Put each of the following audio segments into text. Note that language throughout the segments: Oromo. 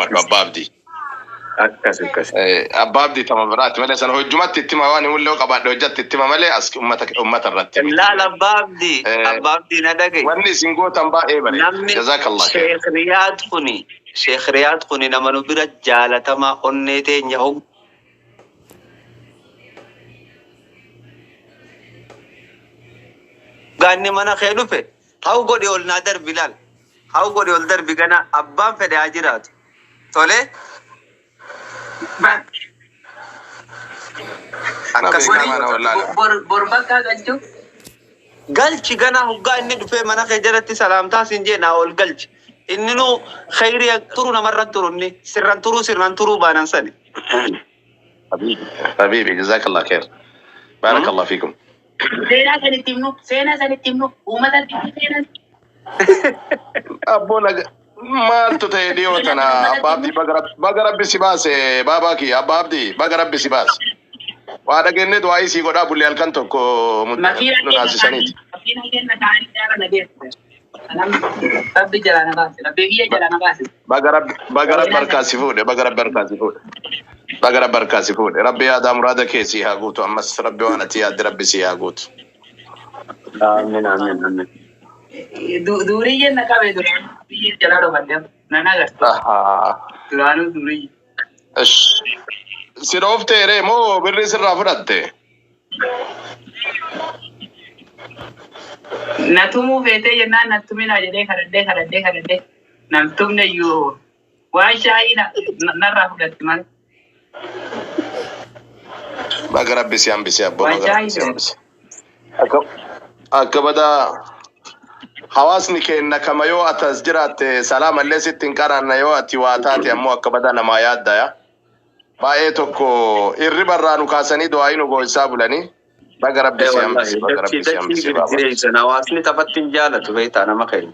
Madhu Abbaa Abdii. Akkas akkas. Abbaa Abdii tama biraati malee sana hojjumatti itti hima waan hullee qabaadhe hojjatti itti hima malee as ummata ummata irratti miti. Laal Abbaa Abdii, Abbaa Abdii na dhaga'i. Wanni isin gootan baay'ee bareeda. Namni Jazakallah khair. Sheekh Riyaad kuni, Sheekh Riyaad kuni nama nu bira jaalatamaa onnee teenya hoggaa inni mana kee dhufe haw godhi ol naa darbi laal. Haw godhi ol darbi gana abbaan fedhe haa jiraatu. Tole. Kana Akkas beekamaa na wallaala. Bor bor bakka galchu. Galchi gana hoggaa inni dhufee mana kee jalatti salaamtaa siin jee naa ol galchi. Inni nuu kheyrii turu namarran turu inni sirran turuu sirran turuu baanan sani. Habibi, habibi, jazakallah khair. Barakallah fiikum. Seenaa san itti himnu, seenaa san itti himnu, uummata itti himnu seenaa. Abboo naga maaltu ta'e dhiyoo tana Abbaa Abdii baga baga rabbi si baase baabaa kiyya Abbaa Abdii baga rabbi si baase. Waa dhageenye du'aayii sii godhaa bulle halkan tokko Makiina nu kenna naasisaniiti. ta'anii, makiina kenna ta'anii jaala na geesse. Rabbi jalaa na baase, Rabbi kiyya jalaa na baase. Baga rabbi baga rabbi harkaa si fuudhe baga rabbi harkaa si fuudhe. Baga rabbi harkaa si fuudhe. Rabbi yaadaa muraada kee sii haa guutu ammas rabbi waan ati yaadde rabbi sii haa guutu. Amiin amiin amiin. Duuriyyeen na qabe duraan biyyeen jalaa dhokadhe nan agartu. Ahaa. Duraanuu duuriyye. Ish. Si dhoofteeree moo birrii sirraa fudhatte? Na tumuu feetee jennaan na tuminaa jedhee kadhadhee kadhadhee kadhadhee nan tumne iyyuu waan shaayii narraa fudhatti malee. Baga rabbi si hambise abboo Waan baga rabbi shaayii si hambise. Akka akka badaa hawaasni keenna kama yoo ati as jiraatte salaamallee sitti hin qaraanna yoo ati waa taate ammoo akka badaa namaa yaadda yaa. Baay'ee tokko hirriba irraa nu kaasanii du'aayii nu gooysaa bulanii baga rabbi Ee si wallahi hambise baga dachii rabbi si dachii hambise baaba. girgireessan hawaasni taphatti hin jaalatu beektaa nama keenya.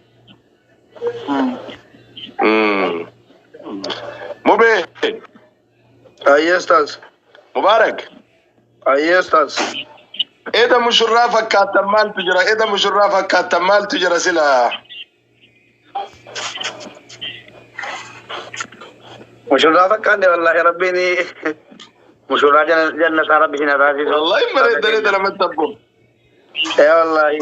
Mubee Ayyee ustaaz. Mubaarak. Ayyee ustaaz. Eda mushurraa fakkaattan maaltu jira? Eda mushurraa fakkaattan maaltu jira sila? Mushurraa fakkaanne wallaahi rabbiin mushurraa jannataa rabbi isin haa taasisu. Wallahi bareeddanii namatti abbo. Ee wallaahi.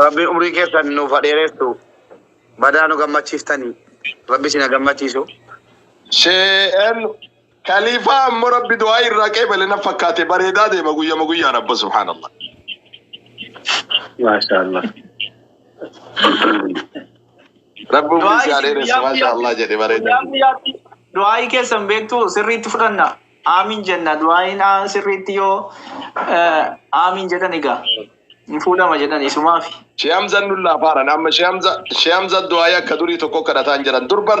Rabbiin umrii keessan nuuf haa dheeressu. Badaa nu gammachiiftanii. Rabbi isin haa gammachiisu. Sheen Khaliifaa ammoo rabbi du'aa irraa qeebale na fakkaate bareedaa deema guyyama guyyaan abbo subhaanallah. Maasha Allah. Rabbi umrii Du'aa si haa isin dheeressu guyyaa maasha guyyaatti Allah jedhe bareedaa guyyaa deema. guyyaatti du'aa'ii keessan beektu sirriitti fudhanna. Aamiin jenna. Du'aa'iin sirriitti yoo aamiin jedhan egaa hin fuudhama jedhan isumaafi. Shee Hamzan nun laafaaran amma Shee Hamza Shee Hamza du'aayii akka durii tokko kadhataa hin jiran dur bar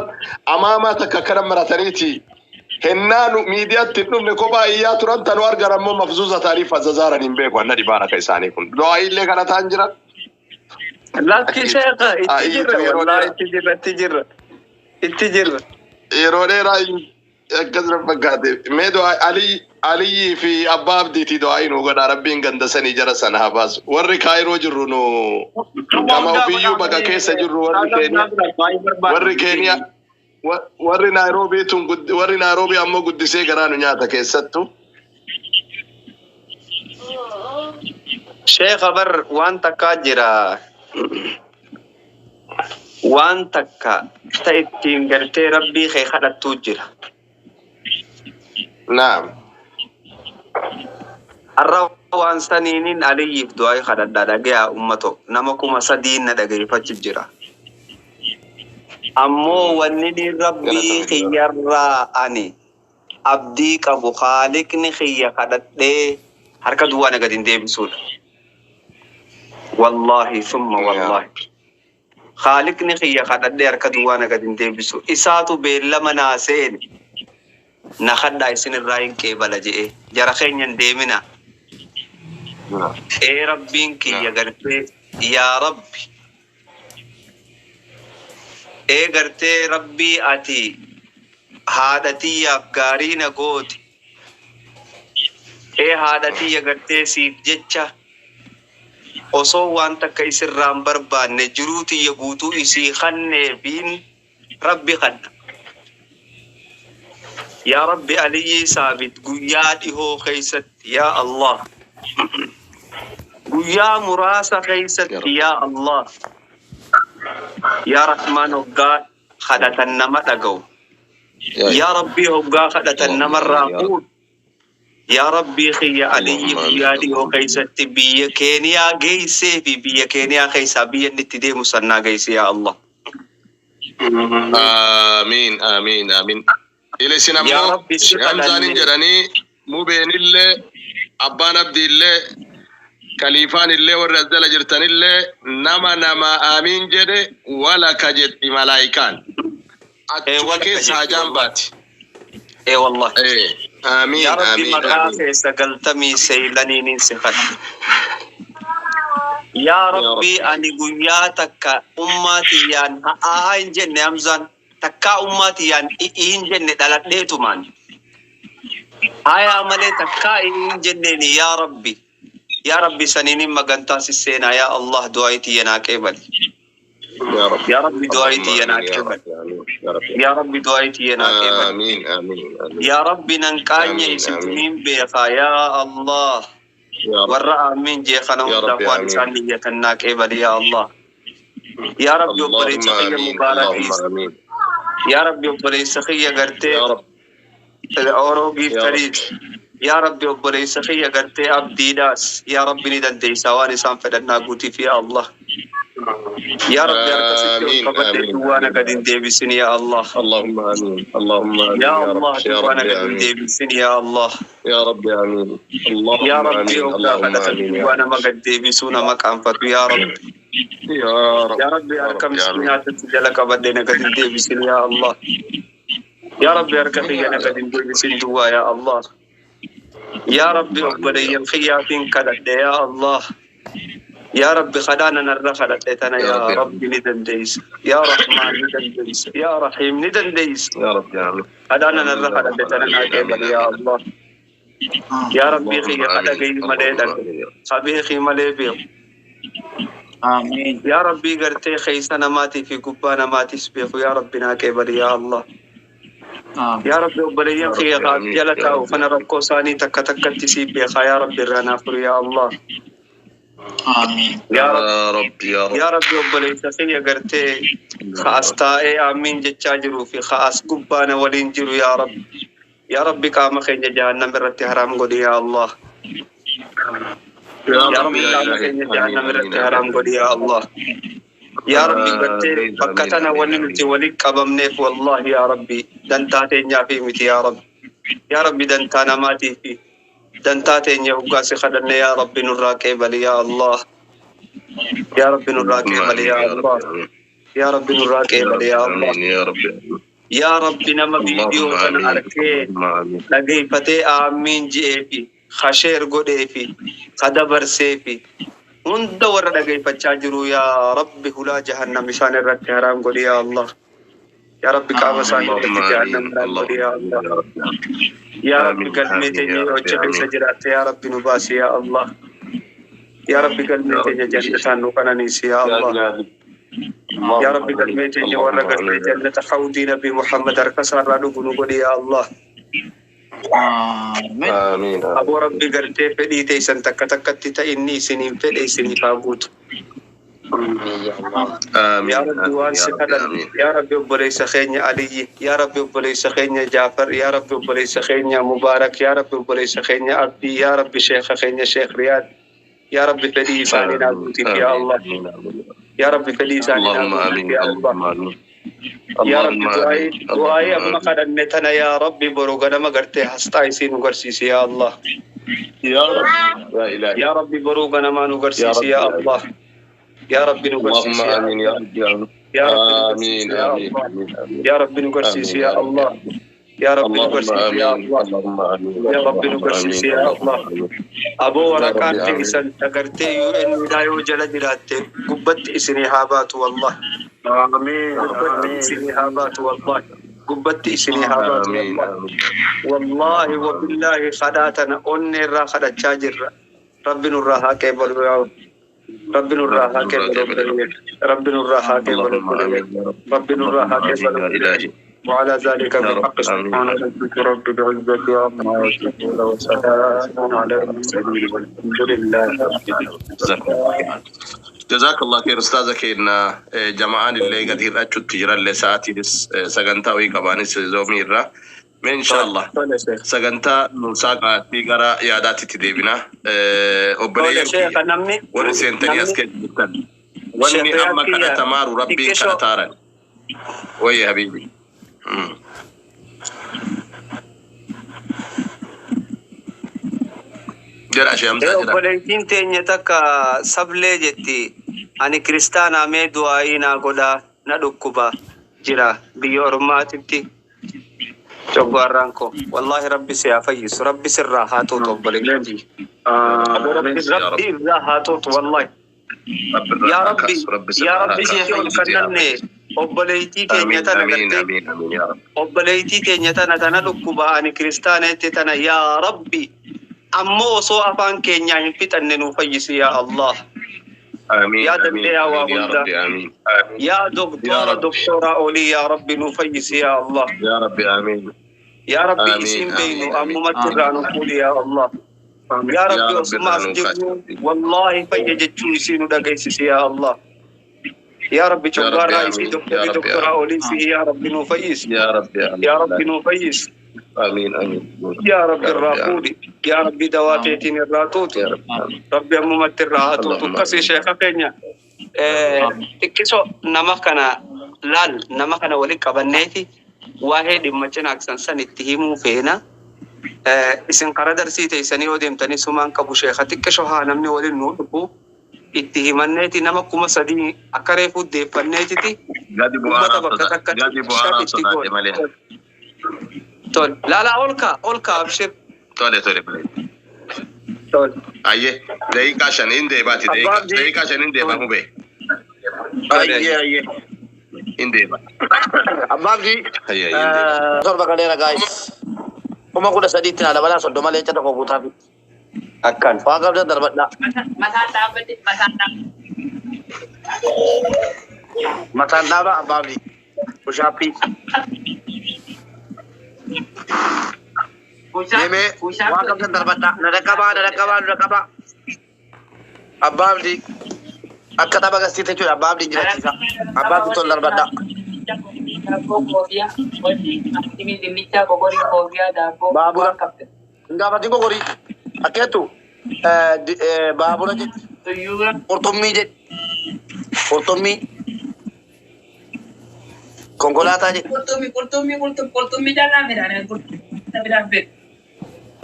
amaamaa takka akkana marataniiti hennaa nu miidiyaatti hin dhufne kophaa iyyaa turan tanu argan ammoo mafzuuza ta'anii fazazaaran hin beeku anna dhibaara akka isaanii kun du'aayii illee kadhataa hin jiran. Lakki sheekha itti Haa iyyitu jirra yeroo wallaahi dheeraa itti jirra itti jirra itti jirra. yeroo dheeraa akkas na fakkaate. Mee du'aa Alii Aliyyii fi Abbaa Abdiitii du'aa nuu godhaa rabbiin ganda sanii jara sana haa baasu. Warri Kaayiroo jirru nu Nama kama hundaa ofiiyyuu godhaa baqa malee keessa jirru warri ustaaza hundaa Keeniyaa bira baay'ee barbaadna warri Keeniyaa warri Naayiroobii tun warri Naayiroobii ammoo guddisee garaa nu nyaata keessattuu. Sheekha bar waan takkaa jira. Waan takka ta ittiin gartee rabbii kee kadhattuu jira. Naam. Har'a waan saniinin Aliyyiif du'aa kadhadhaa dhagayaa ummato nama 3000 na dhageeffachu jira. Ammoo wanni ni rabbii Galatoomi. kiyyarraa ani abdii qabu Khaaliqni kiyya kadhadhee harka duwwaa na gad hin deebisuudha. Wallaahi summa Yaa wallaahi. Khaaliqni kiyya kadhadhee harka duwwaa na gad hin deebisu. Isaatu beellama naa seene na kadhaa isin irraa hin qeebala je'ee. Jara keenya hin deeminaa. Ee Rabbiin kiyya gartee yaa Rabbi Ee gartee Rabbii ati haadha tiyyaaf gaarii na goote. Ee haadha tiyya gartee siif jecha osoo waan takka isirraa hin barbaanne jiruu tiyya guutuu isii kanneefiin Rabbi kadha. Yaa Rabbi, Aliyyii Saabit guyyaa dhihoo keessatti, yaa Allah, guyyaa muraasa keessatti, yaa Allah, yaa Rahmaan, hoggaa kadhatan nama dhaga'u, yaa Rabbii, hoggaa kadhatan namarraa fuudhu, yaa Rabbii kiyya, Aliyyi guyyaa dhihoo keessatti biyya Keeniyaa geessee fi biyya Keeniyaa keessaa biyya inni itti deemu sannaa geesse, yaa Allah. Amiin, amiin, amiin. Isin Yaa ammoo Rabbi, si Hamzaanin kadhanne. Jedhanii Mubeenillee, Abbaan Abdiillee, Kaliifaan illee, warri as jala jirtanillee, nama amiin jedhe walaka jetti malaayikaan. Ee, Achuma walaka keessa jetti hajaan wallahi. baati. Ee wallahi. Ee, amiin, Yaa Rabbi, amiin, maqaa amiin. kee 99n si kadha. Yaa Yaa Rabbi, Rabbi. ani guyyaa takka ummaa tiyyaan ha'aa hin jenne. Hamzaan takkaa ummaa tiyyaan i'ii hin jenne dhaladheetumaan. Hayaa malee takkaa i'ii hin jenneeni. Yaa Rabbi. Yaa Rabbi, saniinin magantaa sisseenaa, yaa Allah, du'aa tiyya naa qeebali. Yaa Rabbi. Yaa Rabbi, du'aa Allahumma tiyya naa amiin yaa qeebali. Rabbi, amiin yaa Rabbi. Yaa Rabbi, du'aa tiyya naa qeebali. Amiin, amiin, amiin. Yaa Rabbi, nan qaanye Amiin, isitu amiin. niin beekaa, yaa Allah. Yaa Rabbi. Warra amiin jee kana Yaa hundaaf Rabbi, waan amiin. isaan niyyatan naa qeebali, yaa Allah. Yaa Rabbi, obboleessa Allahumma kiyya amiin. Mubaarakiis. Allahumma amiin. Yaa Rabbi, obboleessa kiyya gartee Yaa Rabbi. Oroo Yaa Rabbi. giiftariis. Yaa Rabbi, obboleessa kiyya gartee Abdiidhaas. Yaa Rabbi, ni dandeessaa, waan isaan fedhannaa guutiif, yaa Allah. Yaa Rabbi, harka sitti ol Amiin, qabadhee amiin, duwwaa na amiin. gadi hin deebisin, yaa Allah. Allahumma amiin. Allahumma amiin. Yaa Yaa Allah, Rabbi. Yaa duwwaa na Rabbi, gadi hin amiin. deebisin, yaa Allah. Yaa Rabbi, amiin. Yaa Allahumma Rabbi, amiin. hoggaa Allahumma kadhatan amiin. Yaa duwwaa nama Rabbi. gad deebisuu nama qaanfatu, yaa Rabbi. Yaa Rabbi. Yaa Rabbi, Yaa harka Rabbi, amiin. miskiinaatitti jala qabadhee na gadi hin deebisin, yaa Allah. Yaa Rabbi, harka kiyya na gadi hin deebisin duwwaa, yaa Allah. Yaa Rabbi, Allahumma amiin. Yaa obboleeyyan kiyyaatiin kadhadhe, yaa Allah. Yaa Rabbi, kadhaa nanarra kadhadhe tana, Yaa yaa Rabbi, Rabbi, ni dandeessa. Yaa Rahmaan, ni dandeessa. Yaa Rahiim, ni dandeessa. Yaa Rabbi, amiin. Kadhaa Amiin nanarra yaa kadhadhe Rabbal tana naa aalamiin. Amiin, qeebali, yaa amiin. Allah. Yaa Rabbii Allahumma kiyya, amiin. kadhagayi malee Allahumma dhage. amiin. Kabeekii malee beeku. Amiin. Yaa Rabbii, gartee keessa namaatii fi gubbaa namaatiis beeku, yaa Rabbi, naa qeebali, yaa Allah. Amiin. Yaa Rabbi, obboleeyyan Yaa kiyya Rabbi, kaaf amiin. jala Yaa taa'u Rabbi, kana amiin. rakkoo isaanii takka takkatti sii beekaa, yaa Rabbi, irraa naa furi, yaa Allah. Amiin. Yaa Rabbi, Yaa Rabbi, yaa yaa Rabbi. Rabbi, obboleessa kiyya gartee ka'as taa'ee amiin jechaa jiruu fi ka'as gubbaana waliin jiru, yaa Rabbi. Yaa Rabbi, qaama keenya jahannam irratti haraam godhi, yaa Allah. Yaa Yaa Rabbi, Rabbi, yaa qaama Ilaahi. keenya Amiin, jahannam amiin, irratti amiin. haraam godhi, yaa Allah. Yaa Rabbi, gartee Amiin, bakka amiin, tana amiin, wanni nuti amiin. waliin qabamneef, wallahi, yaa Rabbi, dantaa teenyaa fi miti, yaa Rabbi. Yaa Rabbi, dantaa namaatii fi dantaa teenya hoggaa si kadhanne, yaa Rabbi, nurraa qeebali, yaa Allah. Yaa Rabbi, nurraa Allahumma qeebali, amiin. yaa Yaa Allah. Rabbi, amiin. Yaa Rabbi, nurraa Yaa qeebali, Rabbi, yaa Allah. amiin. Yaa Rabbi, amiin. Yaa Rabbi, nama viidiyoo Allahumma tana amiin. arkee Allahumma amiin. dhageeffatee aamiin je'ee fi ka share godhee fi ka dabarsee fi hunda warra dhageeffachaa jiru, yaa Rabbi, hulaa jahannam isaan irratti haraam godhi, yaa Allah. Yaa Rabbi, qaama isaanii Allahumma irratti jahannam amiin. haraam godhi, Allahumma yaa amiin. Allah. Yaa Rabbi, amiin. Yaa Rabbi, Amiin, galmee amiin. teenya Yaa yoo Rabbi, achi keessa amiin. jiraatte, yaa Rabbi, nu baasi, yaa Allah. Yaa Rabbi, galmee Yaa teenya Rabbi. jannataan nu qananiisi, yaa Yaa Allah. Ilaahi. Yaa Rabbi, Allahumma galmee amiin. teenya warra Allahumma gartee amiin. jannata hawdii Nabi Muhammad harka isaarraa dhugu nu godhi, yaa Allah. Amiin. Amiin, Aboo amiin. Rabbi gartee fedhii teessan takka takkatti ta'inni isiniin fedhe isiniif haa guutu. Yaa Amiin, Rabbi, amiin. waan Yaa si Rabbi, kadhanne, amiin. yaa Rabbi, obboleessa keenya Aliyyi, yaa Rabbi, obboleessa keenya Jaafar, yaa Rabbi, obboleessa keenya Mubaarak, yaa Rabbi, obboleessa keenya Abdii, yaa Rabbi, sheekha keenya Sheekh Riyaad, yaa Rabbi, fedhii isaanii naa Amiin, guutiif, yaa amiin, Allah. amiin, amiin. Yaa Rabbi, fedhii isaanii naa Allahumma guutiif, amiin. yaa Allah. Allahumma amiin. Yaa Rabbi, Allahumma du'aayii amiin. du'aayii Allahumma amma amiin. kadhanne tana, yaa Rabbi, boru ganama gartee hasxaa isii nu garsiisi, yaa Allah. Yaa Rabbi. Yaa Ilaahi. Yaa Rabbi, boruu ganamaa nu Yaa garsiisi, Rabbi, yaa yaa Allah. Ilaahi. Yaa Rabbi, nu garsiisi, Allahumma yaa amiin. Allah. Yaa Rabbi, amiin. Yaa Rabbi, nu garsiisi, Amiin, yaa amiin, Allah. amiin, amiin. Yaa Rabbi, nu garsiisi, Amiin, yaa yaa Rabbi, Allah. amiin. Yaa Rabbi, nu Allahumma garsiisi, yaa amiin. Allah. Allahumma amiin. Yaa Rabbi, nu Allahumma garsiisi, amiin. yaa Allah. Allahumma amiin. Aboo, Yaa waraqaan Rabbi, amiin. teessan agartee UN dhaa yoo jala jiraatte, gubbatti isinii haa baatu, wallahi. Amiin. Gubbatti Amiin. isinii haa baatu, wallahi. Gubbatti isinii haa baatu, Amiin, wallahi. amiin. Wallahi Allahumma amiin. wabillaahi, kadhaa tana onnee irraa kadhachaa jirra. Rabbi nurraa haa qeebalu, yaa Rabbi nurraa haa qeebalu. Rabbi nurraa haa qeebalu. Rabbi nurraa haa qeebalu. وعلى ذلك بحق سبحان ربك رب العزة عما يصفون وسلام على المرسلين والحمد لله رب العالمين. Jazakallah khair ustaaza keenya. Jama'aan illee gadi hir'achuutti jirallee sa'aatiinis sagantaa wayii qabaanis zoomii irraa. Mee inshallah Tole sheekh. sagantaa nuusaa qaatii gara yaadaatitti deebina. Tole Obboleeyyan sheekha kiyya namni warri seentanii as namni keessa jirtan. Wanni sheekh amma kiyya kadhatamaaru rabbiin xiqqishoo kadhataaran. Wayye habiibi. Jedha shee Hamzaa jedha. Obboleettiin teenya takka sablee jetti ani kiristaanaa mee du'aayii naa godhaa na dhukkuba jira biyya ormaatitti coggaarraan koo wallaahi rabbi si haa fayyisu rabbi sirraa haa tuutu obboleettii rabbi Ya rabbi Rabbi. irraa haa tuutu wallaahi Rabbi irraa yaa haa rabbi kaasu. Rabbi yaa sirraa haa rabbi kaasu. sitti ol Rabbi si haa kennanne fayyisu. obboleettii keenya Amiin tana amiin gartee amiin amiin yaa Rabbi. obboleettii teenya tana tana dhukkuba ani kiristaana jette tana yaa rabbi ammoo osoo afaan keenyaa hin fixanne nuu fayyisi yaa Allah. Amiin yaa amiin dandeeyaa waa amiin yaa hunda Rabbi amiin. yaa Yaa doktora Rabbi. doktora olii yaa rabbi nuu fayyisi yaa Allah. Ya Rabbi amiin. Yaa rabbi Amiin isiin beeynu amiin amiin. ammumatti irraa nu fuudhi yaa Allah. Yaa Ya rabbi Rabbi osuma irraa as nuu kaasi. jirru wallaahi fayya jechuu isii nu dhageessisi yaa Allah. Yaa rabbi Ya Rabbi coggaarraa isii amiin. Ya doktorri Rabbi doktoraa amiin. olii sihi yaa rabbi nuu fayyisi. Ya Rabbi amiin. Yaa rabbi nuu fayyisi. Amiin amiin. Yaa rabbi Ya irraa Rabbi amiin. fuudhi. Yaa rabbi dawaa teetiin irraa tuutu. Ya Rabbi amiin. Rabbi ammumatti irraa haa tuutu. Allahumma Akkasii amiin. sheeka keenya. Xiqqisoo nama kana laal nama kana walitti qabanneeti waa'ee dhimma cinaaqsan san itti himuu feena. Isin karaa darsii teessanii yoo deemtanii sumaan qabu sheeka xiqqisoo haa namni waliin nuu dhufu itti himanneeti nama 3000 akka reefuu deeffanneetiti Gadi uummata bu'aaraan bakka sodaadhe. takkatti Gadi shaf bu'aaraan itti sodaadhe goona. malee. Tole laalaa ol kaa ol kaa abshir. Tole tole tole. Tole. Ayyee daqiiqaa shan hin deebaati. Abbaa Abdii. Daqiiqaa shan hin deebaa mubee. Tole. Ayyee ayyee. Hin deeba. Abbaa Abdii. Ayyee hin deeba. Torba galeera guys. 13,000tti naa dabalaa 30 leenca tokko guutaafi. Akkan. Waan qabdan darbadhaa. Mataan dhaabbate mataan dhaabbate. Mataan dhaabaa Abbaa Abdii. Bushaappii. Deemee waan qabdan darbadhaa. Na dhaqqabaa na dhaqqabaa na dhaqqabaa. Abbaa Abdii. Akka tapha agarsiisa jechuudha. Abbaa Abdii jiraachisa. Abbaa Abdii tol darbadhaa. Daabboo koofiyaa, wanni dinnichaa boqorii koofiyaa daabboo Baabura. waan qabdan. Hin gaafatin qoqorii. Akkeettu baabura jedhi. Tuyyuura Qurxummii jedhi. Qurxummii. Konkolaataa jedhi. qurxummii qurxummii qurxummii qurxummii caalaa fedha qurxummii biraan fedhu.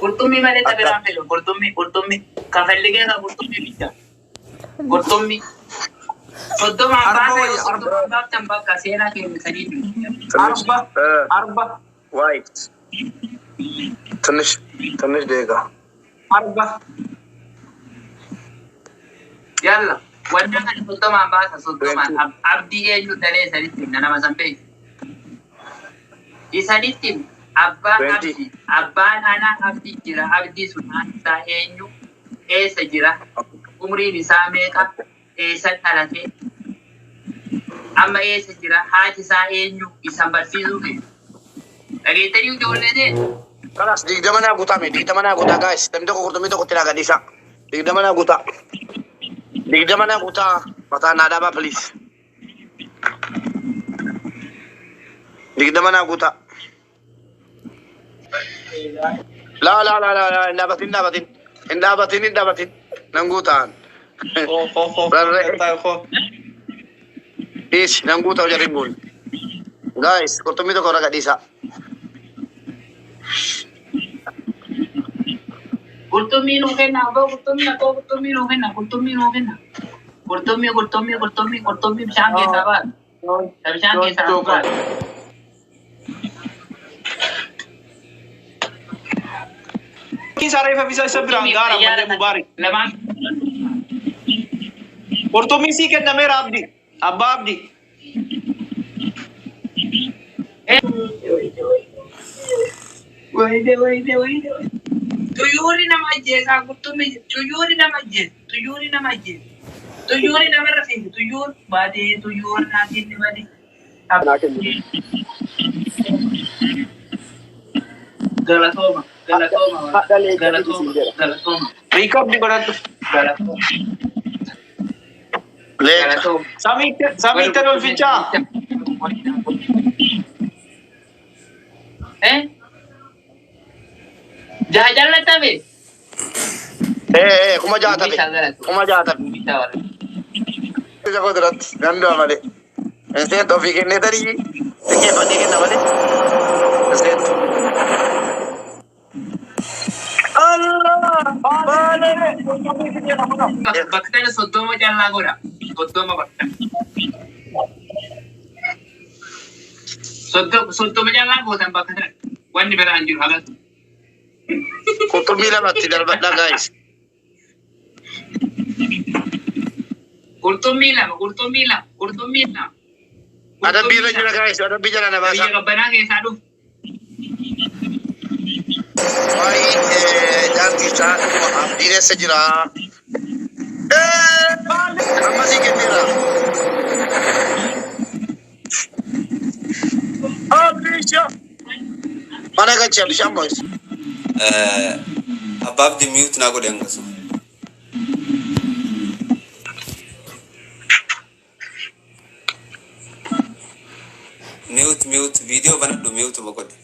Qurxummii malee ta biraan fedhu qurxummii qurxummii kafalli keessa qurxummii bicha. Qurxummii 30 Arba baafne wayya arba. 30 baaftan bakka seenaa keenya sadii. Arba arba Waayit. ትንሽ ትንሽ ደቂቃ arba. Yalla wanta kana 30 baasa 30 abdii eenyu dhalee isanitti himna nama san beeku. Isanitti himna abbaan 20. abdii abbaan anaa abdii jira abdii sun isaa eenyu eessa jira umriin isaa meeqa eessa dhalate amma eessa jira haati isaa eenyu isan barsiisuu fi dhageettanii ijoollee ta'e Kalas 20 naa guutame 20 naa guutaa guys. Namni tokko qurxummii tokkotti naa gadhiisa. 20 naa guutaa. 20 naa guutaa. Mataa naa dhaabaa please. 20 naa guutaa. Laa laa laa laa laa hin dhaabatin hin dhaabatin hin dhaabatin hin dhaabatin nan guutaan. Oh oh oh. Rarra'e. Oh. Dhiisi nan guutaa jarri hin guun. Guys qurxummii tokko irra gadhiisa. Qurxummii nuu kenna abbaa qurxummii abbaa qurxummii nuu kenna qurxummii nuu kenna qurxummii qurxummii qurxummii qurxummii bishaan keessaa baatu bishaan keessaa baatu. Kiisa reefa bisa isa biraan gaara malee Mubaarik. Lamaan Qurxummii sii kennameera Abdi. Abbaa Abdi. Wayide wayide wayide. Tuyyuuri nama ajjeesaa qurxummii tuyyuuri nama ajjeesa tuyyuuri nama ajjeesa. Tuyyuun namarra fiigi. Tuyyuun baatee tuyyuun naatiin ni badi. Galatooma. Galatooma. Galatooma. Galatooma. Riikoordi godhadhu. Galatooma. Leenca. Galatooma. Samiitti samiitti dolfichaa. Eh? Jaha jallatame. Ee 6000 tafe. 6000 tafe. Isa koo duratti nan du'a malee. Inseentu ofii kennee tarii liqeeffadhee kenna malee. Inseentu. Allah! Baalee! Bakka kana 30 callaa godha. 30 bakka. 30 callaa gootan bakka kana. Wanni biraan jiru hagas. Qurxummii lamatti darbadhaa guys. Qurxummii lama, qurxummii lama, qurxummii lama. Adabbii irra jira guys. Adabbii jala na Biyya baasaa. qabbanaa keessaa dhufu. Waa'ee jaartii isaa dhuguma abdiin eessa jira? Amma sii kenneera. Abdiisha. Mana galchi abdishaan boys. Abbaa Abdii mute naa godhe hangasu. Mute mute viidiyoo banadhu mute ma godhe.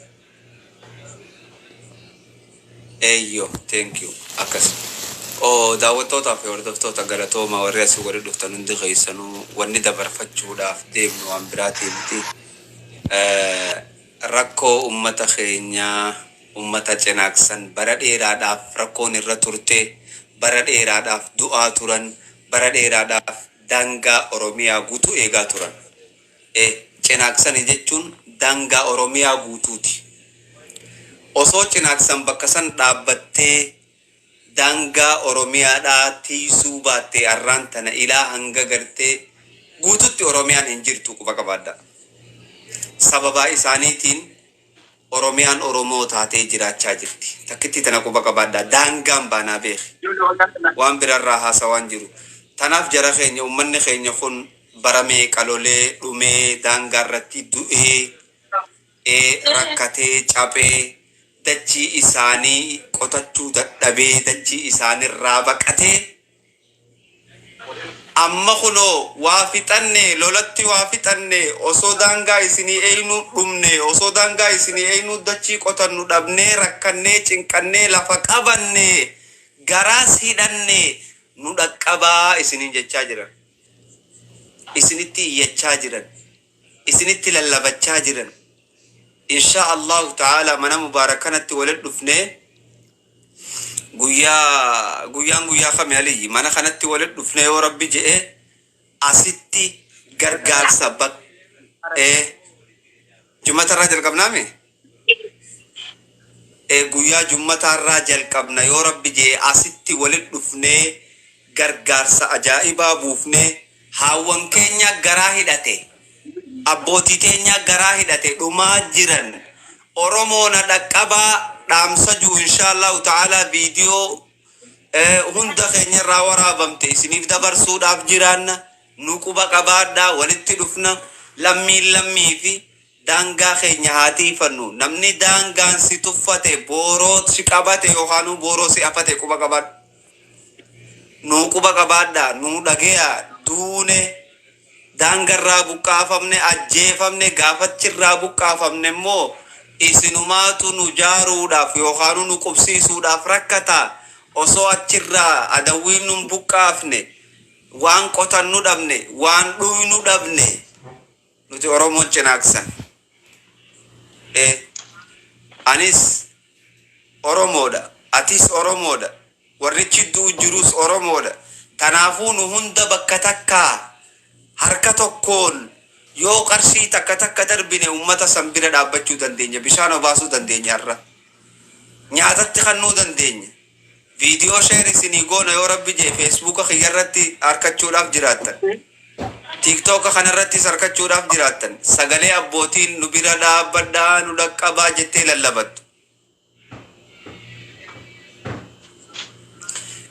Eeyyoo thank you akkas. Oo daawwattootaa fi hordoftoota galatooma warri asii wali dhuftan hundi keessanuu wanni dabarfachuudhaaf deemnu waan biraatii miti. Rakkoo ummata keenyaa ummata Cinaaksan bara dheeraadhaaf rakkoon irra turte, bara dheeraadhaaf du'aa turan, bara dheeraadhaaf daangaa Oromiyaa guutuu eegaa turan. Cinaaksani jechuun daangaa Oromiyaa guutuuti. Osoo Cinaaksan bakka san dhaabbattee daangaa Oromiyaadhaa tiiysuu baattee arraan tana ilaa hanga gartee guututti Oromiyaan hin jirtu quba qabaadhaa. Sababaa isaaniitiin Oromiyaan Oromoo taatee jiraachaa jirti. Takkittii tana quba qabaadhaa. Daangaan baanaa beeki. Waan birarraa haasawaan jiru. Tanaaf jara keenya ummanni keenya kun bara meeqa lolee dhumee daangaarratti du'ee rakkatee caphee dachii isaanii qotachuu dadhabee dachii isaanirraa baqatee amma kunoo waa fixanne lolatti waa fixanne osoo daangaa isinii eeynuu dhumne osoo daangaa isinii eeynuu dachii qotannu dhabnee rakkannee cinqannee lafa qabanne garaas hidhanne nu dhaqqabaa isiniin jechaa jiran isinitti iyyachaa jiran isinitti lallabachaa jiran insha Allahu ta'ala mana mubaarak kanatti walitti dhufnee guyyaa guyyaan guyyaa kami aliyyi mana kanatti walitti dhufnee yoo rabbi je'e asitti gargaarsa bak ee jummatarraa jalqabnaame ee guyyaa jummataarraa jalqabna yoo rabbi je'e asitti walitti dhufnee gargaarsa ajaa'ibaa buufnee haawwan keenya garaa hidhate abbootii teenya garaa hidhate dhumaa jiran Oromoo na dhaqqabaa dhaamsa jiru insha Allahu ta'ala viidiyoo hunda keenya irraa waraabamte isiniif dabarsuudhaaf jiraanna nu quba qabaadhaa walitti dhufna lammiin lammii fi daangaa keenya haa tiifannu namni daangaan si tuffate booroo si qabate yookaan booroo si afate quba qabaadhu nuu quba qabaadhaa nuu dhageeyaa duune daangarraa buqqaafamne ajjeefamne gaafachirraa buqqaafamne immoo isinumaatu nu jaaruudhaaf yookaan nu qubsiisuudhaaf rakkata osoo achirraa adawwiin nun buqqaafne waan qotannu dhabne waan dhuynu dhabne nuti Oromoon Cinaaksan. Anis Oromoodha atis Oromoodha warrichi du'u jirus Oromoodha tanaafuu nu hunda bakka takkaa harka tokkoon yoo qarshii takka takka darbine ummata san bira dhaabbachuu dandeenya bishaan obaasuu dandeenya har'a nyaatatti kennuu dandeenya viidiyoo share isinii goona yoo rabbi jee feesbuuka kiyyarratti harkachuudhaaf jiraattan tiiktooka kanarrattis harkachuudhaaf jiraattan sagalee abbootiin nu bira dhaabbadhaa nu dhaqqabaa jettee lallabattu.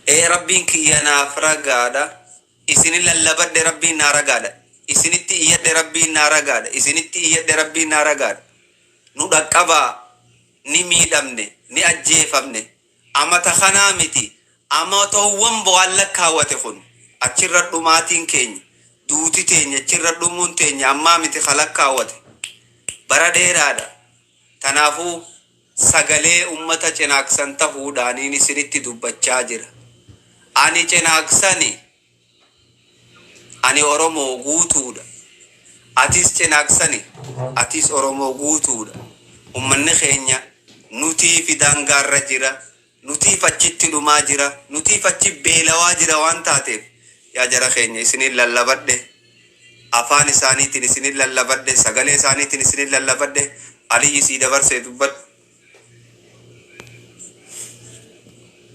Ee rabbiin kiyya naaf ragaadha. Isinin lallabadhe, Rabbiin naa ragaadha. Isinitti iyyadhe, Rabbiin naa ragaadha. Isinitti iyyadhe, Rabbiin naa ragaadha. Nu dhaqqabaa, ni miidhamne, ni ajjeefamne. Amata kanaa miti, amatoowwan waan lakkaawwate kun achirra dhumaatiin keenya, duuti teenya, achirra dhumuun teenya ammaa miti ka lakkaawwate. Bara dheeraadha. Tanaafuu sagalee ummata Cinaaksan tahuudhaaniin isinitti dubbachaa jira. Ani Cinaaksani. Ani Oromoo guutuudha. Atis Cinaaksani. Atis Oromoo guutuudha. Ummanni keenya nutiifi daangaarra jira. Nutiif achitti dhumaa jira. Nutiif achi beelawaa jira waan taateef, yaa jara keenya, isinin lallabadhe. Afaan isaaniitiin isinin lallabadhe. Sagalee isaaniitiin isinin lallabadhe. Aliyyi sii dabarsee, dubbadhu.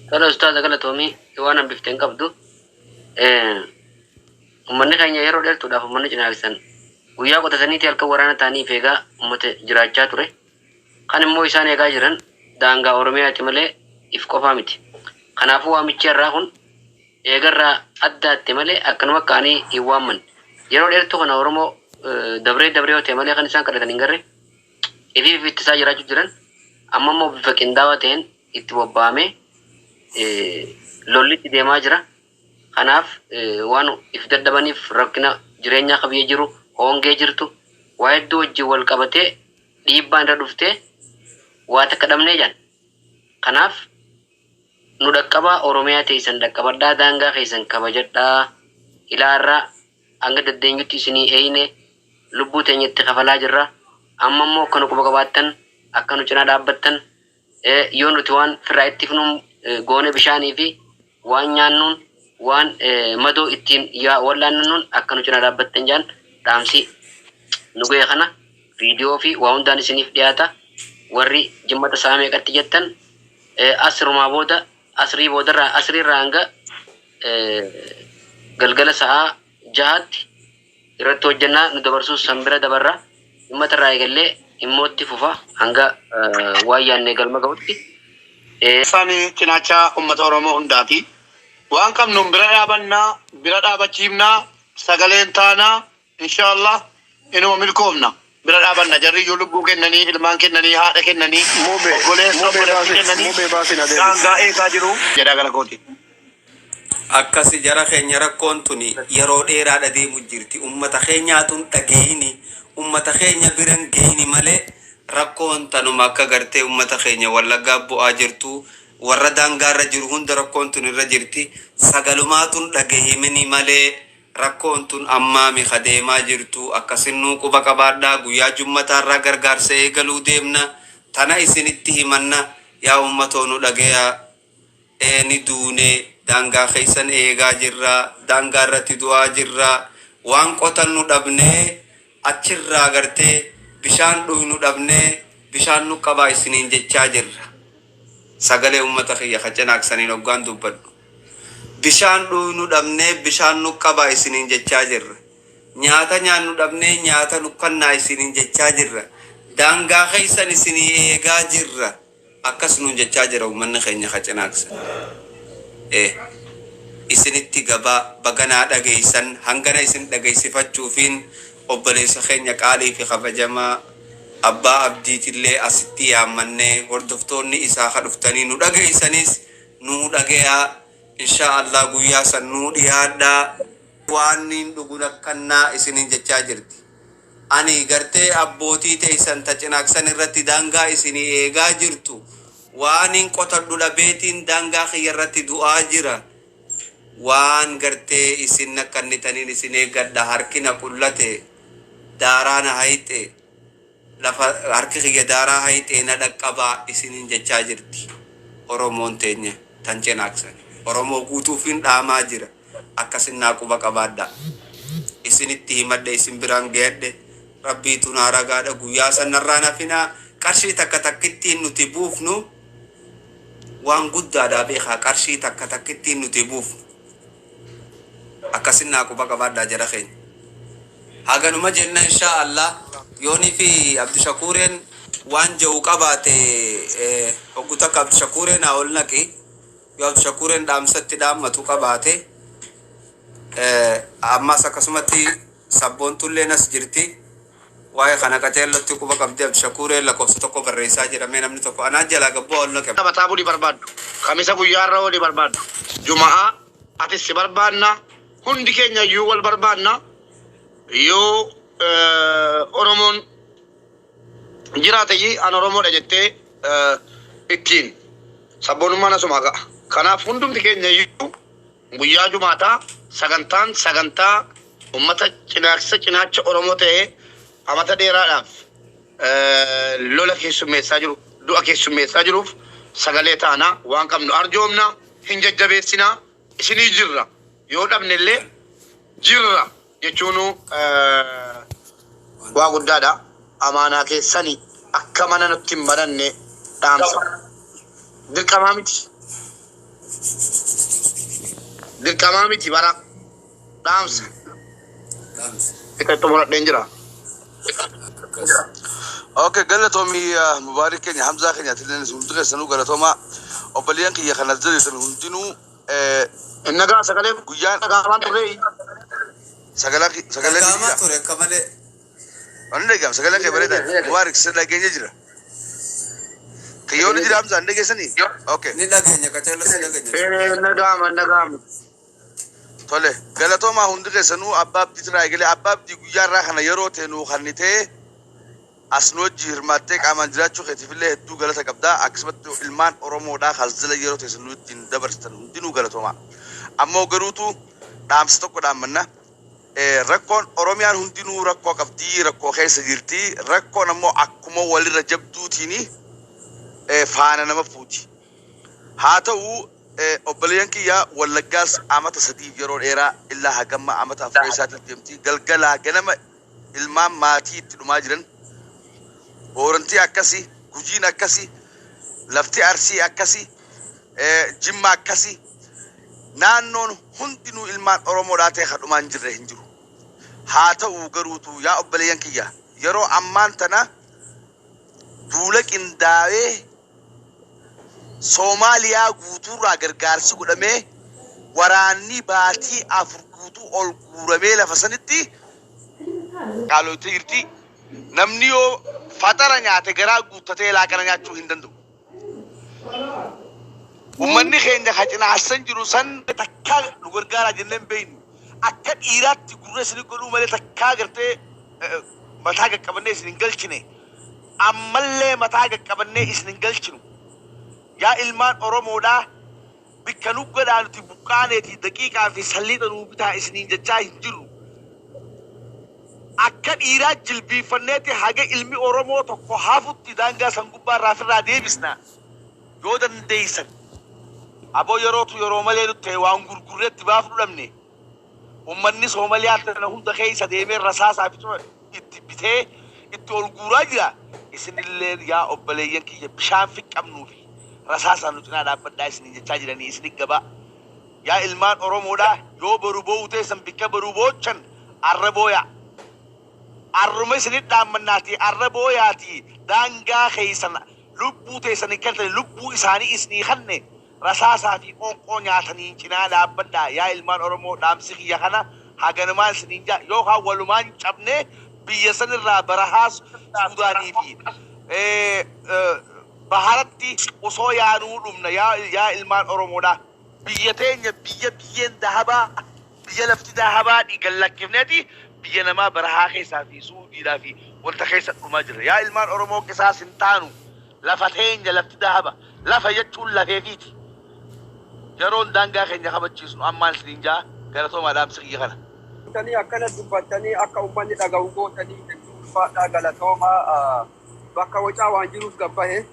Tole ustaaza, galatoomii, waan hambifte hin qabdu. Uummanni keenya yeroo dheertuudhaaf, uummanni Cinaaksan guyyaa qotataniiti halkan waraana ta'aniif eegaa uummata jiraachaa ture. Kan immoo isaan eegaa jiran daangaa Oromiyaati malee if qofaa miti. Kanaafuu waamichi har'aa kun eegarraa addaatte malee akkanuma ka'anii hin waamman. Yeroo dheertuu kana Oromoo dabree dabree yoo ta'e malee kan isaan kadhatan hin garre, ifiif ittisaa jiraachuu jiran. Amma immoo bifa qindaawaa ta'een itti bobba'amee lolli itti deemaa jira. Kanaaf waan if dadhabaniif, rakkina jireenyaa akka biyya jiru, hongee jirtu, waa hedduu wajjin wal qabatee dhiibbaan irra dhuftee waa takka dhabnee jedhan. Kanaaf nu dhaqqabaa, Oromiyaa teessan dhaqqabadhaa, daangaa keessan kabajadhaa, ilaarraa hanga dandeenyutti isinii eeyne, lubbuu teenya itti kafalaa jirra. Amma immoo akka nu quba qabaattan, akka nu cinaa dhaabbattan, yoo nuti waan firraa itti fnuun goone, bishaanii fi waan nyaannuun, waan madoo ittiin wal'aannannuun akka nu cinaa dhaabbattan jaan. Dhaamsi nu ga'e kana viidiyoo fi waa hundaan isiniif dhiyaata. Warri jimmata sa'a meeqatti jettan, asrumaa booda, asrii boodarraa, asriirraa hanga galgala sa'a 6tti irratti hojjannaa. Nu dabarsuus san bira dabarra. Jimmata irraa eegallee immootti fufa hanga waan yaadne galma ga'utti. Isaan cinaacha uummata Oromoo hundaati. Waan qabnuun bira dhaabannaa, bira dhaabachiifnaa, sagaleen taanaa, inshaallah inuma milkoofna. Bira dhaabanna. Jarri iyyuu lubbuu kennanii, ilmaan kennanii, haadha kennanii, Mube, obboleessa mube obboleettii baasi, kennanii mube baasi na deebisi. daangaa eegaa jiru. Jedhaa gara kooti. Akkasi jara keenya, rakkoon tuni yeroo dheeraadha deemu jirti. Ummata keenyaatun dhageeyini, ummata keenya biran geeyini malee rakkoon tanuma akka gartee ummata keenya Wallaggaa bu'aa jirtu, warra daangaarra jiru hunda rakkoon tun irra jirti. Sagalumaatun dhagahimini malee rakkoon tun ammaami ka deemaa jirtu. Akkasinnuu quba qabaadhaa, guyyaa jummataarraa gargaarsa eegaluu deemna. Tana isinitti himanna, yaa ummatoo, nu dhageyaa. Ni duune, daangaa keessan eegaa jirra, daangaa irratti du'aa jirra, waan qotannu dhabnee, achirraa gartee bishaan dhuynu dhabnee, bishaan nu qabaa isiniin jechaa jirra. Sagalee ummata kiyya ka Cinaaksaniin hoggaan dubbadhu, bishaan dhuynu dhabnee, bishaan nu qabaa isiniin jechaa jirra. Nyaata nyaannu dhabnee, nyaata nu kannaa isiniin jechaa jirra. Daangaa keessan isinii eegaa jirra. Akkas nuun jechaa jira ummanni keenya ka Cinaaksan. Isinitti gabaa baganaa dhageessan. Hangana isin dhageessifachuufiin obboleessa keenya qaalii fi kabajamaa abbaa Abdiitillee asitti yaammannee, hordoftoonni isaa ka dhuftanii nu dhageessanis nuu dhageyaa. Inshaa Allah guyyaa san nuu dhiyaadhaa. Waan niin dhugun akkannaa isiniin jechaa jirti. Ani gartee abbootii teessan ta Cinaaksan irratti daangaa isinii eegaa jirtu, waanin qotadhu dhabeetiin daangaa kiyya irratti du'aa jira. Waan gartee isin nakkannitaniin isin eeggadha. Harki na qullate, daaraa na hayxe, lafa harki kiyya daaraa hayxee, na dhaqqabaa isiniin jechaa jirti Oromoon teenya tan Cinaaksan. Oromoo guutuufiin dhaamaa jira. Akkasin naa quba qabaadha. Isinitti himadhe, isin biraan gayadhe. Rabbiitu naa ragaadha. Guyyaa san narraan hafinaa. Qarshii takka takkittiin nuti buufnu waan guddaadha beekaa. Qarshii takka takkittiin nuti buufnu. Akkasin naa quba qabaadhaa, jara keenya. Haganuma jenna, inshaa Allah. Yoonii fi Abdishakuureen waan je'u qabaate, hoggu takka Abdishakuureen haa ol naqi. Yoo Abdishakuureen dhaamsatti dhaammatu qabaate. Ammas akkasumatti sabboontulleen as jirti. Waa'ee kana qaceellotti quba qabdi. Abdishakuuree lakkoofsa tokko barreessaa jedhamee namni tokko anaa jalaa gabboo ol naqe. Taphataa bulii barbaaddu. Kamisa guyyaarra olii barbaaddu. Juma'aa atis si barbaanna. Hundi keenya iyyuu wal barbaanna. Yoo Oromoon jiraate an Oromoodha jettee ittiin sabboonummaan asumaa ka'a. Kanaaf hundumti keenya iyyuu guyyaa jumaataa sagantaan sagantaa ummata cinaaksa cinaacha Oromoo ta'ee amata dheeraadhaaf lola keessummeessaa jiru, du'a keessummeessaa jiruuf sagalee taanaa, waan qabnu arjoomna, hin jajjabeessinaa, isinii jirra. Yoo dhabne illee jirra jechuun waa guddaadha. Amaanaa keessani akka mana nutti hin bananne dhaamsa. Dirqamaa miti. Dirqamaa miti bara dhaamsa. Itti xumuradheen jira. Okay, galatoomii Mubaarik keenya, Hamzaa keenya, atilleen hundi keessanuu galatoomaa. Obboleeyyan kiyya kan as jirtan hundinuu Nagaa sagalee guyyaan dhagaamaan turre. Sagalee sagalee ni Dhaga'amaa jira. Ture akka malee. Ani dhaga'am, sagalee kee bareedaa. Mubaarik, si dhageenya jira. Kiyyoonni jira, Hamzaa hin dhageessanii? Okay. Ni dhageenya, qaceello si dhageenya. Nagaama nagaama. Tole, galatoomaa hundi keessanuu. Abbaa Abdiitirraa eegalee, Abbaa Abdii, guyyaa irraa kana yeroo teenu kannitee as nu wajji hirmaattee qaamaan jiraachuu keetiifillee hedduu galata qabdaa. Akkasumatti ilmaan Oromoodhaa kaljala yeroo teessan nu ittiin dabarsitan hundinuu galatoomaa. Ammoo garuutu dhaamsa tokko dhaammanna. Rakkoon Oromiyaan hundinuu rakkoo qabdii, rakkoo keessa jirti. Rakkoon ammoo akkuma walirra jabduutiini faana nama fuuti. Haa ta'u, obboleeyyan kiyya, Wallaggaas amata 3f yeroo dheeraa illaa hagamma amata 4 isaatiif deemti. Galgalaa ganama ilmaan maatii itti dhumaa jiran. Boorantii akkasi, Gujiin akkasi, lafti Arsii akkasi, Jimma akkasi. Naannoon hundinuu ilmaan Oromoodhaa ta'e kan dhumaa hin jirre hin jiru. Haa ta'u garuutu, yaa obboleeyyan kiyya, yeroo ammaan tana duula qindaa'ee Soomaaliyaa guutuurraa gargaarsi godhamee waraanni baatii 4 guutuu ol guuramee lafa sanitti qaaloytee jirti. Namni yoo faxara nyaate garaa guuttatee laaqana nyaachuu hin danda'u. Uummanni keenya ka cinaassan jiru san takkaa nu gargaaraa jennee hin beeknu. Akka dhiiraatti gurra isin godhuu malee takkaa gartee mataa qaqqabannee isin hin galchine. Ammallee mataa qaqqabannee isin hin galchinu. Yaa ilmaan Oromoodhaa, bikka nu godhaa nuti buqqaaneeti daqiiqaa fi salliixa nuu bitaa isiniin jechaa hin jirru. Akka dhiiraa jilbiiffanneeti haga ilmi Oromoo tokko hafutti daangaa san gubbaa irraa ofirraa deebisna. Yoo dandeessan. Aboo, yerootu yeroo malee nutti ta'e, waan gurgurreetti baafnu dhabne. Uummanni Soomaliyaa tana hunda keessa deemee rasaasaa fi itti bitee itti ol guuraa jira. Isinillee, yaa obboleeyyan kiyya, bishaan fiqqabnuu fi rasaasaan nu cinaa dhaabbadhaa isiniin jechaa jiranii isinit gabaa. Yaa ilmaan Oromoodhaa, yoo boru boo'u teessan bikka boruu boochan arra booyaa. Arruma isinit dhaammannaati, arra booyaati, daangaa keessan lubbuu teessan hin kennitani, lubbuu isaanii isinii kanne rasaasaa fi qoonqoo nyaatanii cinaa dhaabbadhaa. Yaa ilmaan Oromoo, dhaamsi kiyya kana haganumaan isiniin jaa, yookaan walumaan cabnee biyya sanirraa barahaa Suudaanii fi baharatti osoo yaanuu dhumna. Yaa ilmaan Oromoodhaa. Biyya teenya, biyya biyyeen dahabaa, biyya lafti dahabaa dhiigan lakkifneeti biyya namaa barahaa keessaa fi Suudiidhaa fi wanta keessa dhumaa jirra. Yaa ilmaan Oromoo, qisaas hin taanu. Lafa teenya, lafti dahaba. Lafa jechuun lafeefiiti. Yeroon daangaa keenya kabachiisnu ammaan isiniin jaa, galatoomaa, dhaamsi kiyya kana. Tanii akkana dubbattanii akka uummanni dhaga'u gootanii hedduu ulfaadhaa, galatoomaa. Bakka wacaa waan jiruuf gabbahe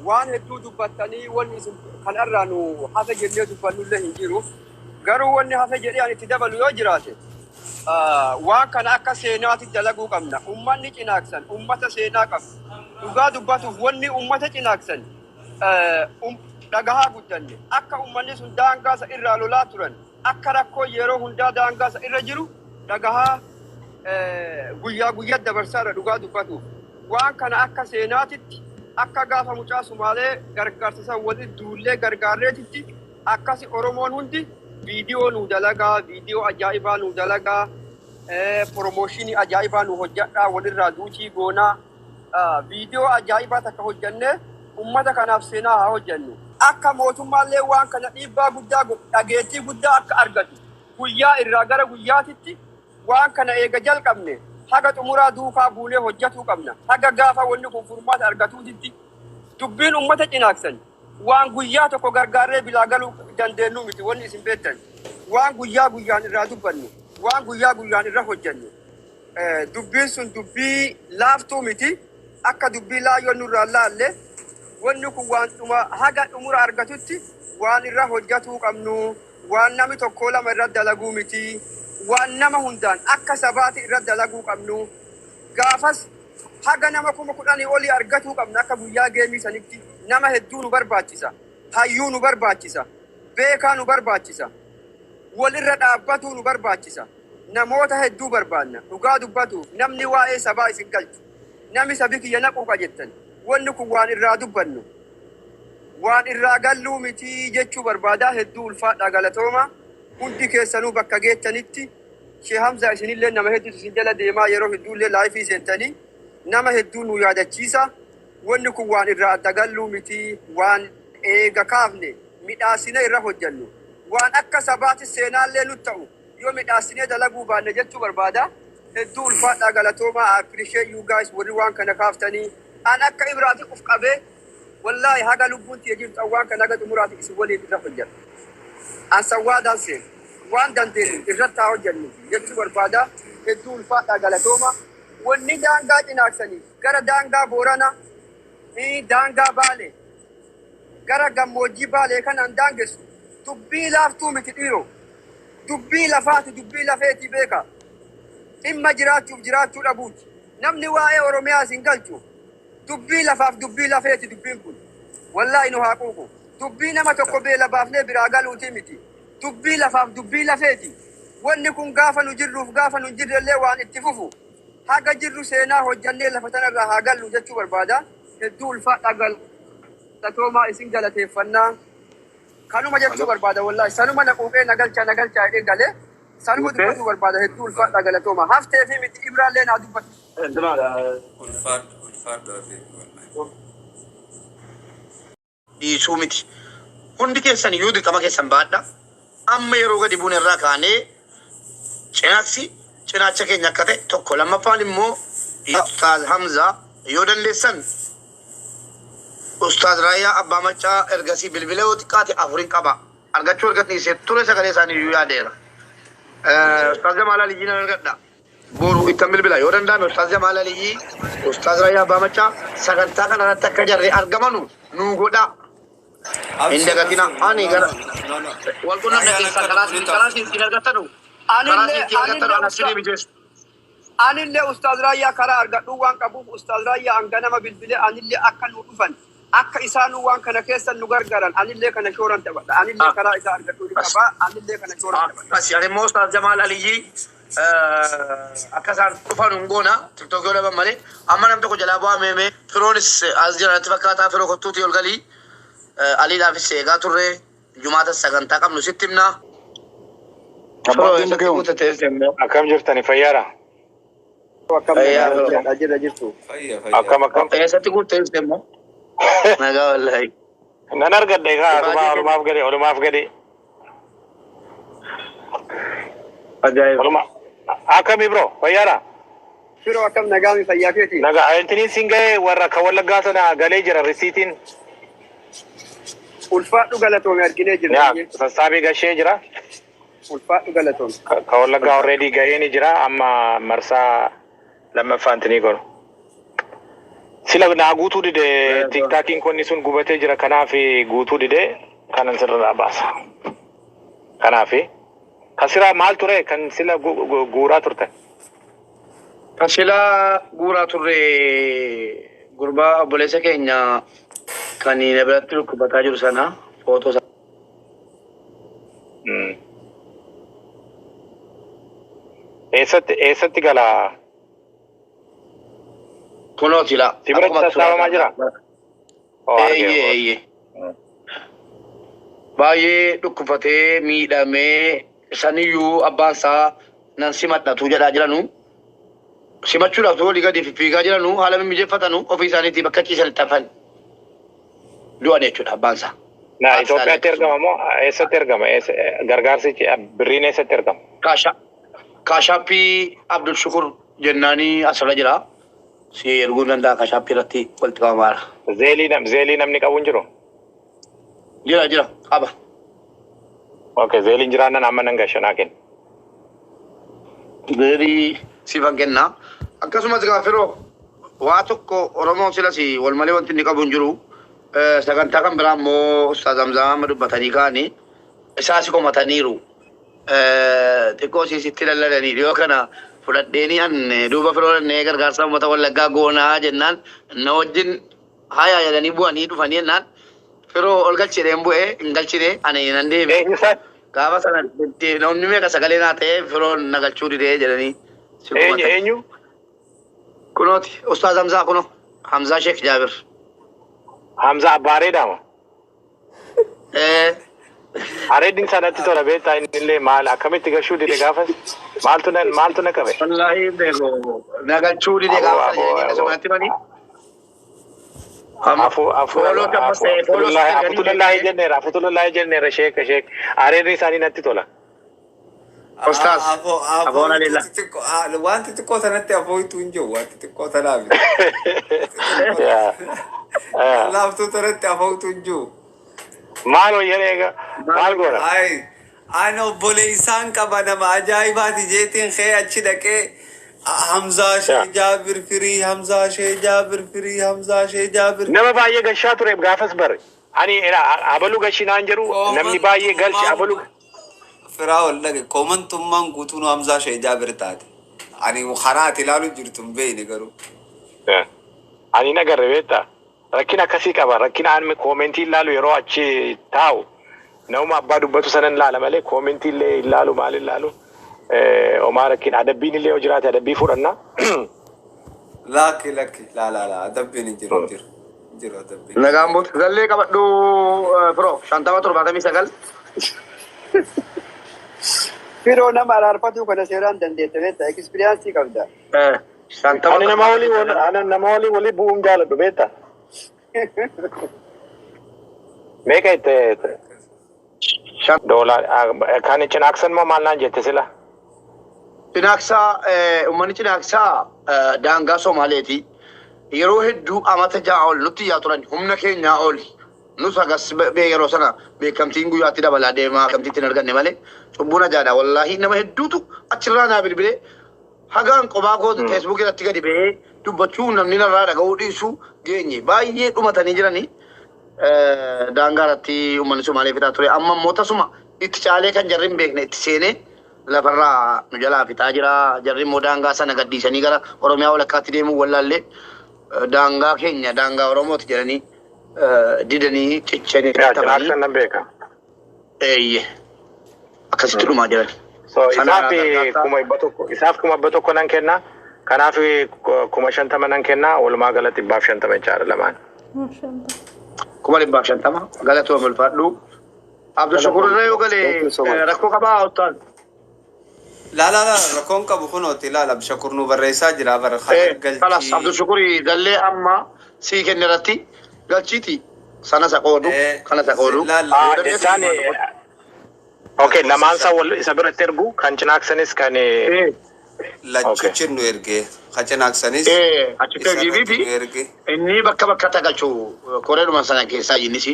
waan hedduu dubbattanii, wanni isin kanarraa nu hafe jennee dubbannullee hin jiru. Garuu wanni hafe jedhee ani itti dabalu yoo jiraate, waan kana akka seenaatti dalaguu qabna. Uummanni Cinaaksan uummata seenaa qabu. Dhugaa dubbatuuf, wanni uummata Cinaaksan dhagahaa guddanne, akka uummanni sun daangaasa irraa lolaa turan, akka rakkoo yeroo hundaa daangaasa irra jiru dhagahaa guyyaa guyyaa dabarsaadha dhugaa dubbatuuf. Waan kana akka seenaatitti, akka gaafa mucaa Sumaalee gargaarsa san walitti duullee gargaarreetitti, akkasi Oromoon hundi Viidiyoo nu dalagaa, viidiyoo ajaa'ibaa nu dalagaa, promotion ajaa'ibaa nu hojjadhaa, walirraa duutii goonaa. Viidiyoo ajaa'ibaa takka hojjannee ummata kanaaf seenaa haa hojjannu. Akka mootummaallee waan kana dhiibbaa guddaa godhu, dhageettii guddaa akka argatu guyyaa irraa gara guyyaatitti waan kana eega jalqabne haga xumuraa duukaa buunee hojjatuu qabna. Haga gaafa wanni kun furmaata argatuutitti dubbiin ummata Cinaaksan waan guyyaa tokko gargaarree bilaa galuu dandeenyu miti. Wanni isin beektan, waan guyyaa guyyaan irraa dubbannu, waan guyyaa guyyaan irra hojjannu, dubbiin sun dubbii laaftuu miti. Akka dubbii laayyoo nurraa laalle, wanni kun waan dhuma haga xumura argatutti waan irra hojjatuu qabnu, waan namni tokko lama irra dalaguu miti, waan nama hundaan akka sabaati irra dalaguu qabnu. Gaafas haga nama 10,000 olii argatuu qabna. Akka guyyaa geemii sanitti nama hedduu nu barbaachisa, hayyuu nu barbaachisa, beekaa nu barbaachisa, walirra dhaabbatuu nu barbaachisa. Namoota hedduu barbaanna. Dhugaa dubbatuuf, namni waa'ee sabaa isin galchu, nami sabi kiyya naquuqa jettan, wanni kun waan irraa dubbannu, waan irraa galluu miti jechuu barbaadaa. Hedduu ulfaadhaa, galatooma hundi keessanuu bakka geettanitti. Shee Hamzaa, isinillee nama hedduutu isin jala deemaa, yeroo hedduullee live seentanii nama hedduu nu yaadachiisa. Wanni kun waan irraa adda galluu miti, waan eega kaafne midhaasine irra hojjannu, waan akka sabaati seenaallee nu ta'u yoo midhaasinee dalaguu baanne jechuu barbaada. Hedduu ulfaadhaa, galatoomaa. I appreciate you guys, warri waan kana kaaftanii. An akka ibraati uf qabee, wallaahi, haga lubbuun tiyya jirtu waan kana haga xumuraati isin waliin irra hojjedha. An sawwaadaan seen waan dandeenyu irratti haa hojjennu jechuu barbaada. Hedduu ulfaadhaa, galatooma. Wanni daangaa Cinaaksanii gara daangaa Boorana, daangaa Baalee, gara gammoojjii Baalee kanaan daangessu dubbii laaftuu miti dhiiroo. Dubbii lafaati, dubbii lafeetii beeka. Dhimma jiraachuuf jiraachuu dhabuuti. Namni waa'ee Oromiyaa isin galchu, dubbii lafaaf dubbii lafeeti dubbiin kun. Wallaahi nu haa quuqu. Dubbii nama tokko beela baafnee biraa galuutii miti. Dubbii lafaaf dubbii lafeeti. Wanni kun gaafa nu jirruuf gaafa nu hin jirrellee waan itti fufu. Haga jirru seenaa hojjannee lafa tanarraa haa gallu jechuu barbaada. Hedduu ulfaadhaa, galatoomaa, isin galateeffannaa. Kanuma jechuu barbaada wallaahi. Sanuma na quuqee na galchaa na galchaa jedhee galee sanuma dubbachuu barbaada. Hedduu ulfaadhaa, galatooma. Haftee fi miti, Ibraallee naa dubbatu. Ulfaadhu, ulfaadhu Afiif, wallahi. Dhiisuu miti. Hundi keessan iyyuu dirqama keessan baadha. Amma yeroo gadi buune irraa kaanee Cinaaksi cinaacha keenya akka ta'e tokko, lammaffaan immoo Ustaaz Hamzaa, yoo dandeessan Ustaaz Raayyaa Abbaa Maccaa ergasii bilbila yoo xiqqaate afurin qaba. Argachuu erga dhiisee ture, sagalee isaanii iyyuu yaadeera. Ustaaz Jamaal Aliyyii nan argadha. Boru ittan bilbila yoo danda'ame. Ustaaz Jamaal Aliyyii, Ustaaz Raayyaa Abbaa Maccaa sagantaa kana irratti akka jarri argamanu nuu godhaa. Hin Abshir, dagatina. abshir. Ani No, gara no, no, no. wal qunnamna Raayyaan keessaa akka karaa dhufu ni karaa taasisa. ittiin argattanu karaa Anillee ittiin argattanu anillee ana usta sinii mijeessu. Anillee Ustaaz Raayyaa karaa argadhuu waan qabuuf, Ustaaz Raayyaa hanga nama bilbilee anillee akka nu dhufan, akka isaanuu waan kana keessa nu gargaaran, anillee kana shooran taphadha. Anillee karaa isaa argadhuu ni qaba. Anillee kana shooran taphadha. Akkasi, ani immoo Ustaaz Jamaal Aliyyii akka isaan dhufan hin goona. TikTok yoo dhaban malee amma nam tokko jalaa bu'aa meemee firoonis as jira natti fakkaataa. Firoo, kottuutii ol galii. Aliidhaafis eegaa turre, jumaata sagantaa qabnu sitti himna. Firoo, Abbaan eessatti dhaga'u. guutate immoo? Akkam jirtani, fayyaadha? Akkam Fayyaa, nagaa firoo. jirra, jirra, jirtu. Fayya, fayya. Akkam, akkam? Eessatti guutte immoo? Nagaa wallaahi. Nan argadhe egaa Ifaajee olumaa keenya. olumaaf gadi, olumaaf gadi. Ajaa'iba. Oluma akkami bro, fayyaadha? Firoo, akkam, nagaami, fayyaa keeti? Nagaa. Intiniin siin ga'ee warra ka Wallaggaa sana galee jira risiitiin. Ulfaadhu, galatoome, arginee jirra. Yaa Biyyee. sassaabii gashee jira. Ulfaadhu, galatoome. Ka Wallaggaa already ga'ee ni jira, amma marsaa lammaffaa intinii godhu. Sila naa guutuu dide, TikTokiin konni sun gubatee jira, kanaaf guutuu dide, kanan sirraa baasa. Kanaaf kan siraa maal ture kan sila guuraa turtan? Kan silaa guuraa turre gurbaa obboleessa keenya kan na biratti dhukkubataa jiru sana footoo isaa. Eessatti galaa? Kunoo sila Si biratti akkuma suuraa sassaabamaa jira? kana. Oh, argee. Eeyyee, eeyyee. Baay'ee dhukkufatee miidhamee saniyyuu abbaan isaa nan simadhatu jedhaa jiranu. Simachuudhaaf walii gadi fiffiigaa jiranu haala mimmijeeffatanu ofii isaaniitii bakka ciisanitti hafan. Du'an jechuudha abbaan isaa. Na Haati isaallee Itoophiyaatti akkasuma. ergama moo eessatti ergama? Gargaarsichi birriin eessatti ergama? Kaashaappii Abdul Shukur jennaanii asirra jira. Si erguu danda'a kaashaappii irratti walitti qabamaara. Zelle namni qabu hin jiru? Jira jira qaba. Okay, Zelleiin jiraannan amma nan gashanaa kenna. Zelle siifan kennaa. Akkasumas gaafiroo waa tokko Oromoon silas wal malee wanti inni qabu hin jiru. Sagantaa kan biraa immoo Ustaaz Hamzaa amma dubbatanii ka'anii isaas komataniiru. Xiqqoo sitti lalladanii dhiyoo kana fudhadheenii an duuba firoo dhannee gargaarsa uummata Wallaggaa goonaa jennaan na wajjin hayaa jedhanii bu'anii dhufanii jennaan firoo ol galchidheen bu'ee hin galchine ani nan deeme. Eenyu isaan? Gaafa sana namni meeqa sagalee naa ta'ee firoon na galchuu didee jedhanii si Eenyu komatan. eenyu? Kunooti Ustaaz Hamzaa kunoo Hamzaa Sheekh Jaabir. Hamza abbaa areedaama. Areedin sanatti tola beektaa inni illee maal akkamitti gashuu dide gaafas maaltu na qabe? Wallaahi beeku na galchuu dide Aboo gaafa sana aboo jedhanii aboo. asumatti manii. Amma Afu afu fooloo ammas ta'e fooloo sitti erganii afutullahi jenneera afutullahi jenneera sheeka sheek areedni isaanii natti tola. Ustaaz aboon alilla. Wanti xiqqoo sanatti afooytu hin jiru wanti xiqqoo tanaaf. Laaftuu tanatti afooytu hin jiru. Maal wayyan eega maal goona? Ay, ani obboleessaan qaba nama ajaa'ibaati jeetiin kee achi dhaqee Hamzaa Shee Jaabir firii Hamzaa Shee Jaabir firii Hamzaa Shee Jaabir. Nama baay'ee gashaa ture gaafas bare. Ani abalu gashinaan jedhu namni baay'ee galche abalu. Firaa ol dhaqe koomantummaan guutuun Hamzaa Shee Jaabir taate. Ani karaa ati ilaalu jirtu hin beekne garuu. Ani nagarre beektaa. Rakkina akkasii qaba. Rakkina ani commentii ilaalu yeroo achi taa'u nama abbaa dubbatu sanan ilaala malee commentii illee ilaalu maal ilaalu homaa rakkina adabbiin illee yoo jiraate adabbii fudhanna. Lakki lakki laa laa laa adabbiin hin jiru hin jiru hin jiru adabbiin. Nagaan buutu. Zallee qabadhu firoo 50 79. Firoo nama araarfatuu kana seeraan dandeette beektaa experience qabda. 50 Ani nama walii ani nama walii walii bu'uun jaaladhu beektaa. Meeqa itti doolaar kan cinaaksan moo maal naan jette sila? Cinaaksaa uummanni cinaaksaa daangaa Somaaleeti. Yeroo hedduu amata 6 ol nutti iyyaa turan humna keenyaa oli. Nus hagas yeroo sana beekamtiin guyyaatti dabalaa deemaa beekamtiitti hin arganne malee cubbuun ajaadha. Wallaahi nama hedduutu achirraa naa bilbilee hagaan qophaa koo Facebook irratti gadi ba'ee dubbachuu namni narraa dhaga'uu dhiisu geenye baay'ee dhumatanii jiranii daangaa irratti uummanni Somaalee fixaa ture. Amma immoo tasuma itti caalee kan jarri hin beekne itti seenee lafarraa nu jalaa fixaa jira. Jarri immoo daangaa sana gadhiisanii gara Oromiyaa walakkaatti deemuu wallaallee daangaa keenya daangaa Oromooti jedhanii didanii cichanii Yaa taphatanii cinaaksan nan beeka. eeyye akkasitti dhumaa jiran. So Sana isaaf gargaarsa 100,000 isaaf 100,000 nan kenna. Kanaaf 50,000 nan kenna. Walumaa galatti 150 jechaadha lamaan. 150,000 galatoom ulfaadhu. Abdul Shukur irra yoo gale Thank you so much. rakkoo qabaa ustaaz. Laa laa laa rakkoon qabu kunooti laala Shakur nu barreessaa jira bara kana Kalas galchii. Abdul Shukur gallee amma sii kenne irratti galchiiti sana isa qoodu kana isa qoodu. Laal Ah, jechaan okay lamaan isaa wal isa biratti ergu kan cinaaksanis kan Lachuchi nu erge ka cinaaksanis Achitti isa irratti ergiifi nu erge. Inni bakka bakkatti galchu koreedhuma sana keessaa innis.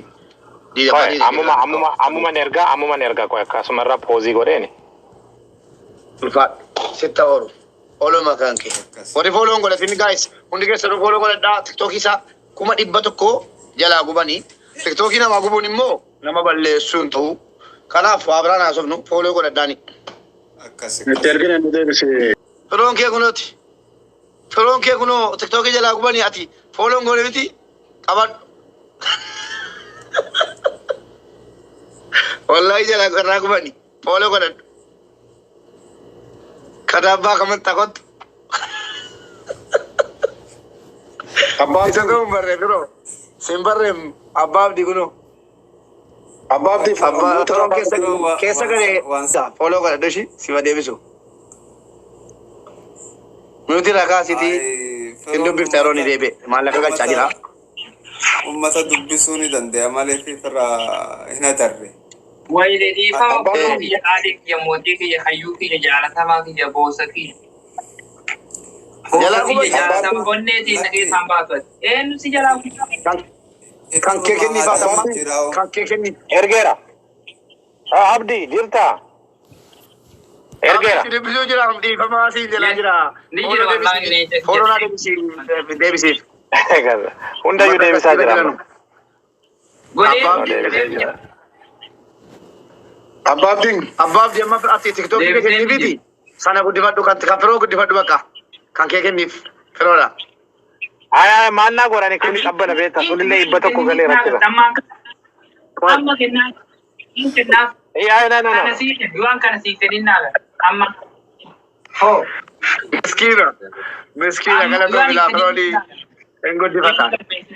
Qoy, ammuma ammuma ammuman ergaa ammuman ergaa qoy akkasumarra pause godheeni. Ulfaadhu sitta oolu ooluma kan kee. Warri follow godhatin guys hundi keessanuu follow godhadhaa TikTokii isaa 100,000 jalaa gubanii TikTokii namaa gubuun immoo nama balleessuu hin ta'u. Kanaaf waa biraan haasofnu follow godhadhaani. Akkas. Itti ergina nu deebise. Firoon kee kunooti. Firoon kee kunoo TikTokii jalaa gubanii ati follow goone miti qabadhu. Wallahi jalaa irraa gubanii follow godhadhu. Kadabbaa kamantaa kottu. Abbaan Isa ta'uu hin barree firoo. Sin barree abbaa abdii kunoo. Abbaa Abdiif Abbaa guutuu firoon irraa keessa Firoo keessa galee waan follow godhadhu ishii sifa deebisu. Nuti irraa kaasitii Ay, hin firoon dubbifta yeroo inni ummata deebi'e maallaqa galchaa ummata jira. ummata dubbisuu ni danda'a malee firraa hin atarre. Wayile dhiifama Abbaa firoo Abdii kiyya qaalii kiyya mootii kiyya hayyuu kiyya jaalatamaa kiyya boosa kiyya. Boosa Jalaa kiyya gubate. Abbaa jaalatama Abdii onneetiin na Lakki keessaan baafate. Eenyu si jalaa gubata? Kan kan kee ifruma kenniif Abbaa haatamma. Abdii jiraa'u. Kan kee kenniif. Ergeera. Ah, Abdii jirta? Ergeera. Abdi dubbisuu jira dhiifamaa siin jalaa jira. Ni Follow jira wallaahi deebisiif. leenca Follow kiyya. naa deebisiif deebisiif. Hundayyuu Uummata deebisaa bira jira jiranu. amma. Godhee Abbaa Kunoo Abdii deebisee deebisee jira. Abbaa Abdiin Abbaa Abdii amma ati tiktookii kee deebisee ni kenniifiiti. jira. Sana guddifadhu kan kan firoo guddifadhu bakka. Kan kee kenniif firoodha. Ay, ay, maal naa godhani kuni qabbana beektaa sunillee 100 galeera jira. Amma kennaa kennaaf Ay, ay, no, no, kana no. sii kennu waan kana sii kennin naa amma Hoo miskiina miskiina amma galatoo waan bilaa hin firoolii hin guddifata.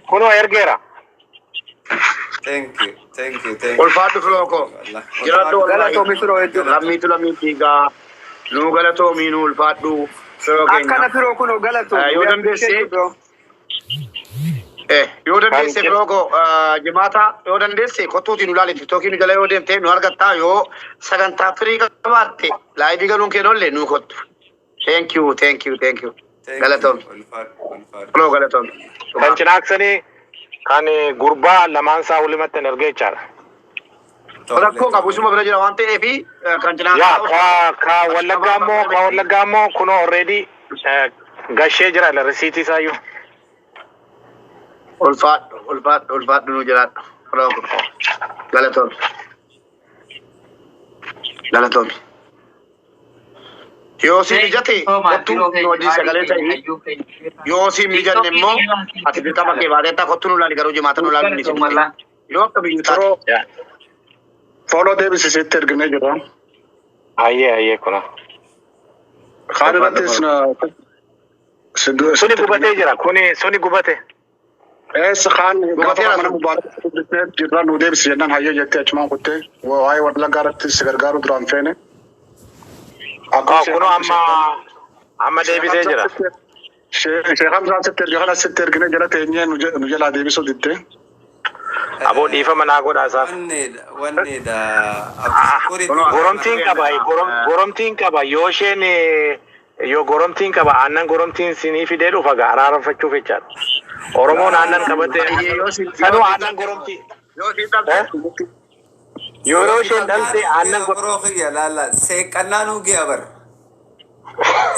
Kunoo ergeera. Thank you, thank you, thank you. Ulfaadhu firoo koo Wallah, jiraadhu ulfaadhu. wallaahi Galatoomi firoo hedduu. lammiitu lammii dhiigaa nuu galatoomii nuu ulfaadhu firoo keenya. Akkana firoo kunoo galatoomi. Yoo We dandeesse appreciate you bro. yoo Kan dandeesse firoo koo jimaata yoo dandeesse kottuutii nu laali tiktookii nu jala yoo deemte nu argattaa yoo sagantaa firii qabaatte live galuun kee nolle nuu kottu. Thank you, thank you, thank you. Thank you. Galatoomi. Ulfaadhu, ulfaadhu. Firoo galatoomi. Kan Dhugaa. cinaaksanii kan gurbaa lamaan isaa walumatti hin ergee jechaadha. Tole, Rakkoo qabu tole. isuma bira jira waan ta'eef kan cinaa Yaa ta'us ka ka as wallaggaa qabaa immoo ka wallaggaa immoo kunoo already gashee jira risiitii isaayyuu. Ulfaadhu, ulfaadhu, ulfaadhu nu jiraadhu. Firoo koo galatoomi. Galatoomi. Yoo si mijate kottu Firoo nu keenya wajjin qaalii sagalee keenya ta'ii hayyuu keenya. yoo si hin mijanne Tiktookii immoo keenya waan sii ati kennin dirqama naa kee baateetta kottu nu laali garuu jimaata nu laalu ni Galatoom si dhufte. wallaahi. Yoo akka biyyu taate. firoo Yaa. follow deebisisitti erginee jira. Ayyee ayyee kunoo. Kaan Ulfaadhu irrattis firoo. Suni sitti erginee gubatee jira kuni suni gubate. Eessa kaan gaafa Gubateera mana sun. mubaarak dubbisnee jirra nu deebisi jennaan hayyee jettee achumaan kuttee waa'ee wallaggaa irratti si gargaaru duraan feene. Akkuma Ah, Sheekh kunoo amma amma Sheekh deebisee Hamzaan jira. sitti Sheekh Hamzaan sitti erge kana sitti ergine jala teenyee nu jalaa deebisuu diddee. Aboo dhiifama naa godhaa isaaf. Wanneedha, wanneedha. Ah, Abdushakurii Kunoo fi Goromtiin akkana qaba kenna. goromtiin qaba yoo isheen yoo goromtiin qaba aannan goromtiin sinii fidee dhufa gaa araarfachuuf jechaadha. Oromoon aannan qabate Ayyee yoo si yoo sanuu si aannan dhalte goromtii. yoo si dhalte Eh? Yeroo isheen dhalte aannan Firoo kiyya laala seeqannaan hugee abar.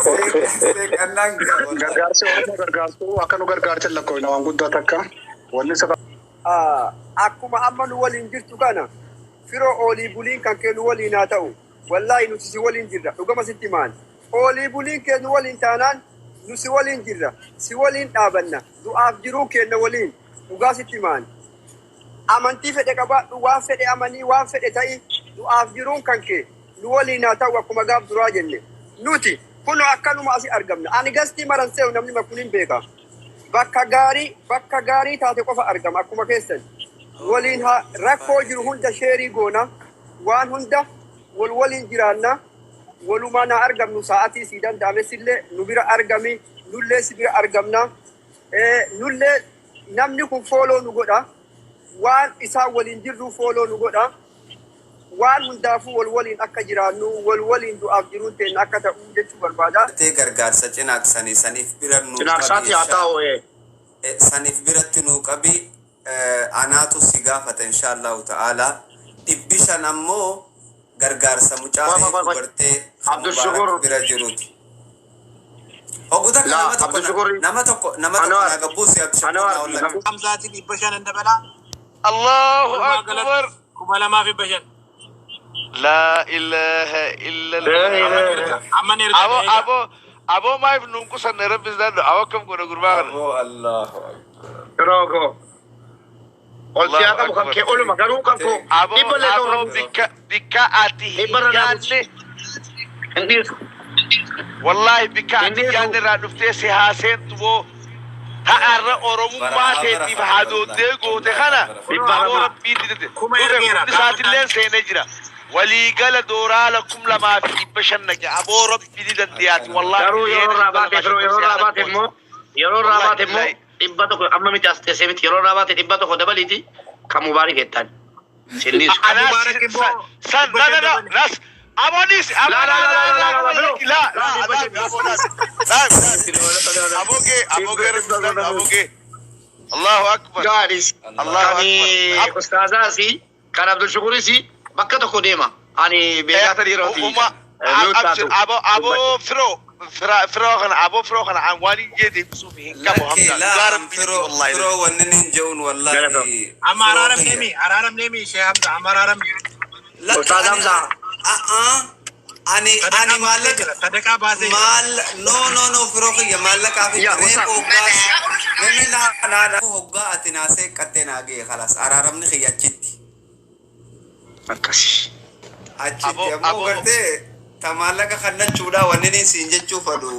Seeqannaan gee wallahi. Gargaarsi Oromoo gargaarsu akka nu gargaarchan lakkoofna waan guddaa takka wanni saba. Akkuma amma nu waliin jirtu kana firoo oolii buliin kan kee nu waliin haa ta'u. Wallaahi nuti si waliin jirra. Dhugama sitti maan. Oolii buliin kee nu waliin taanaan nu si waliin jirra. Si waliin dhaabanna. Du'aaf jiruu keenna waliin. Dhugaa sitti maan. Amantii fedhe qabaadhu waan fedhe amanii waan fedhe ta'i du'aaf jiruun kan kee nu waliin haa ta'u akkuma gaaf duraa jenne. Nuti kunoo akkanuma asi argamna. Ani gastii maran se'u namni kun hin beeka. Bakka gaarii bakka gaarii taate qofa argama akkuma keessan. Waliin haa rakkoo jiru hunda share goona. Waan hunda wal waliin jiraanna. Walumaan haa argamnu sa'aatii sii danda'ame sillee nu bira argami nullee si bira argamna. Nullee namni kun follow nu godha. Waan isaan waliin jirru follow nu godha. Waan hundaafuu wal waliin akka jiraannu wal waliin du'aaf jiruun ta'e akka ta'u jechuu barbaada. Gartee gargaarsa cinaaqsanii saniif bira nuu qabi Cinaaqsaatti haa insha ta'u. Saniif biratti nuu qabi anaatu si gaafata insha Allahu ta'ala 500 ammoo gargaarsa mucaa Qoy qoy reefu qoy qoy. gartee kan Abdushukur mubaarak bira jiruuti. Hoggu takka laa nama tokko Abdushukur nama tokko nama tokko Anwar naa gabbuusi Abdushakur naa Anwar wallagga. Hamzaatiin 500 dabalaa. Allahu Walumaa galatti akbar. 2500. La ilaha illa La Allah. Amma ni ilaha erga. Amma ni erga Abo na eega. abo abo maayif nuun qusanne rabbi isaan abo akkam godha gurbaa kana. Aboo Allahu akbar. Firoo koo. Ol si Allahu haa qabu kan akbar. kee oluma garuu kan koo Abo dhibba illee ta'uu abo qabu. bikka bikka ati hin Dhibba irra naa buusi. yaadne Hin dhiisu. wallahi bikka Hin ati hin dhiisu. yaadne irraa dhuftee si haaseentu boo. Ta'arra Oromummaa Bara teetiif bara hadooddee goote kana Dhibba aboo lama. rabbiin didate. Kuma Dhufe ergeera hundi isaatillee seenee jira. Waliigala dooraala 2500 naqe aboo rabbi ni dandeyaati wallaahi Garuu yeroo miliyoona irraa baate 250 firoo yeroo irraa baate immoo yeroo irraa Wallaahi baate immoo billaahi. 100 amma miti as teessee miti yeroo irraa baate 100 dabaliiti kan mubaarik jettaan. Sinniisu. Kan Anas Mubaarak immoo san dhibba na shan na na dabali. nas abonis abo Laa la laa la laa la laa laa laa firoo. la Laa la dhibba la shan. abo nas la la aboge aboge rabbi aboge Allahu akbar Gaadis. Allahu Kan akbar ustaazaas kan Abdul Shukuris bakka tokko deema. Ani beekaa tadi yeroo uma taatu. abshir abo abo firo firo kana abo firo kana an wani je deebisuuf hin qabu Lakki hamza laa dhugaa an rabbiiti firoo wallahi firoo wanni hin je'uun Galatoo. wallaahi Amma firoo araaramnee kiyya. mi araaramnee mi Shee Hamza amma araaramne. Lakki Ustaaz ani Hamza. a'aa ani Sadaqaa ani baasee maallaqa jira sadaqaa baasee jira. maal no no no firoo kiyya maallaqaa fi Yaa reef Ustaaz. hoggaas namni naa naa naa hoggaa ati naa seeqqattee naa ga'e khalaas araaramni kiyya achitti. Akkasi. Achitti abo ammoo abo gartee ta maallaqa kannachuudha wanni inni siin jechuu fadhu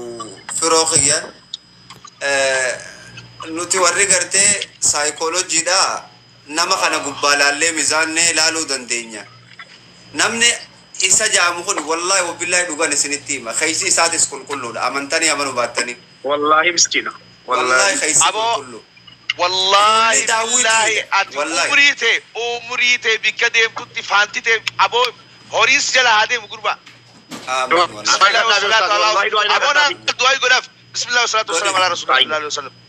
firoo kiyya. Nuti warri gartee saayikooloojiidha nama kana gubbaa laallee mizaannee laaluu dandeenya. Namni isa jaamu kun wallaahi wabillaahi dhugan isinitti hima. Keeysi isaatis qulqulluudha. Amantanii amanuu baattanii. Wallaahi miskiina. Wallaahi Wallaahi. keeysi abo qulqullu. Wallahi Fuulli billahi daawwitiidha. ati Wallaahi. umrii tee bikka deemtutti faanti tee aboo horiis jala haa deemu gurbaa. Aamin wallaahi. Bismillah Du'aa kadhaa wasalaatu Ustaaz. ala Wallaahi du'aa aboo kadhaa. naan du'aa godhaaf. Bismillah wasalaatu Godhi. wasalaamu ala rasuulillah sallallahu alaihi wasallam.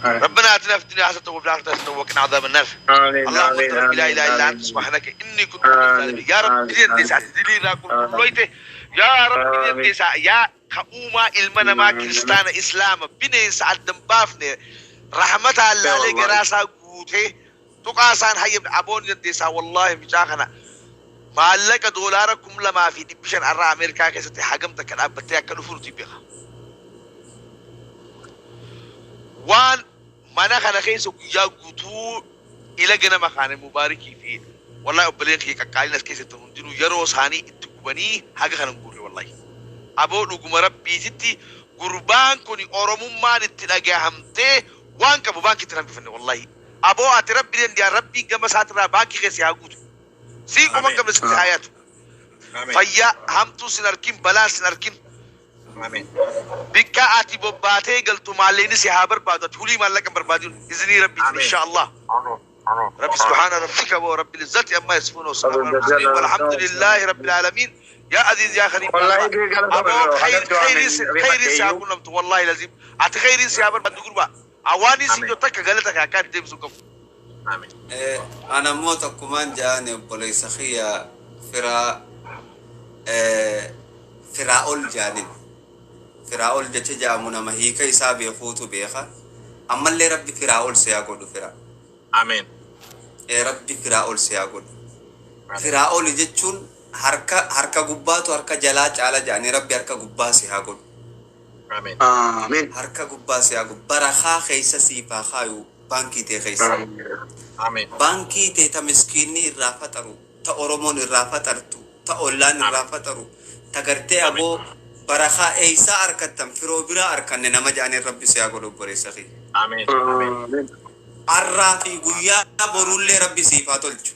ربنا اتنا في الدنيا حسنه وفي الاخره حسنه وقنا عذاب النار. آمين اللهم آمين انت ربي لا آمين اله الا انت آمين سبحانك اني كنت من الظالمين. آمين يا رب آمين دين ديسا آمين دلي راكم آمين لويته يا رب دين آمين ديسا يا كأوما المنا ما كريستانا اسلام بنين سعد بافني رحمة الله يا عليك والله راسا غوتي تقاسان هي ابون دين ديسا والله مجاخنا maallaqa doolaara 2500 har'a Ameerikaa keessatti hagamta kan dhaabbattee akka dhufu nuti beeka. Waan mana kana keessa guyyaa guutuu ila ganama kaane mubaarikii fi wallahi obboleen kiyya qaqqaaliin as keessatti hundinuu yeroo isaanii itti gubanii haga kana hin guurre wallahi. Aboo dhuguma rabbiititti gurbaan kun oromummaan itti dhagahamtee waan qabu baankii itti hambifanne wallahi. Aboo ati rabbi dandeenya rabbiin gama isaatirraa baankii keessa haa guutu. Sii quban Ameen. qabne sitti haa yaatu. Ameen. Fayyaa hamtuu sin arkin balaa sin arkin. Ameen. Bikka ati bobbaatee galtu maalleenis si haa barbaadu ati hulii maallaqa hin barbaadin izinii rabbiitiin Ameen. insha Allah. Ameen. رب سبحان ربك ورب العزة عما يصفون وسلام على المرسلين والحمد لله رب العالمين يا عزيز يا خليل والله الله دي قالت أبو خير أدعو خير من خير ريحة سيابون نمت والله لازم أت خير سيابون بعد قربا أواني Ameen. سيدو تك غلطك أكاد تمسكم Ameen. Ana immoo tokkumaan ja'an obboleessa kiyya firaa firaa ol jaanin. Firaa ol jecha ja'amu nama hiika isaa beekuutu beeka. Ammallee rabbi firaa ol siyaa godhu fira. Ameen. Rabbi firaa ol siyaa godhu. Ameen. Firaa ol jechuun harka harka gubbaatu harka jalaa caala ja'anii rabbi harka gubbaa si haa godhu. Ameen. آمين Harka gubbaa si haa godhu. Barakaa keessa siif haa kaayu baankii tee keessa. Ameen. Baankii tee ta miskiinni irraa faxaru, ta Oromoon irraa faxartu, ta ollaan irraa Ameen. faxaru, ta gartee Ameen. aboo barakaa eeysaa harkattan firoo biraa harkanne nama ja'anii rabbi si haa godhu obboleessa kiyya. Ameen. Ameen. آمين Arraa fi guyyaa boruullee rabbi siif haa tolchu.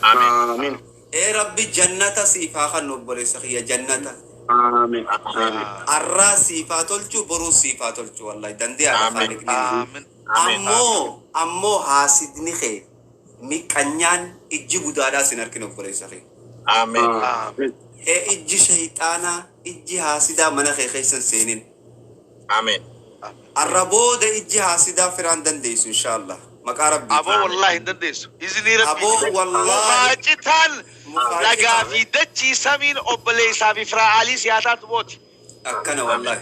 Ameen. آمين Ee rabbi jannata siif haa kennu obboleessa kiyya jannata. آمين آمين Arraa siif haa tolchu boruu siif haa tolchu wallahi dandeeyaadha Ameen. khaaliqni ni. آمين Ameen. Ammoo ammoo haasidni kee miqanyaan ijji gudaadhaa sin harkin obboleessa kiyya. Ameen. آمين آمين Ee ijji shayxaanaa ijji haasidaa mana kee keessa hin seenin. Ameen. Arra booda ijji haasidaa firaan dandeessu inshaallah maqaa أبو rabbiitiin. والله هندندس إذني ربي Aboo wallaahi مفاجتان mufaajitaan لقى في دتشي سمين أبليسا في فرعالي سياسات موت akkana Ameen. wallaahi.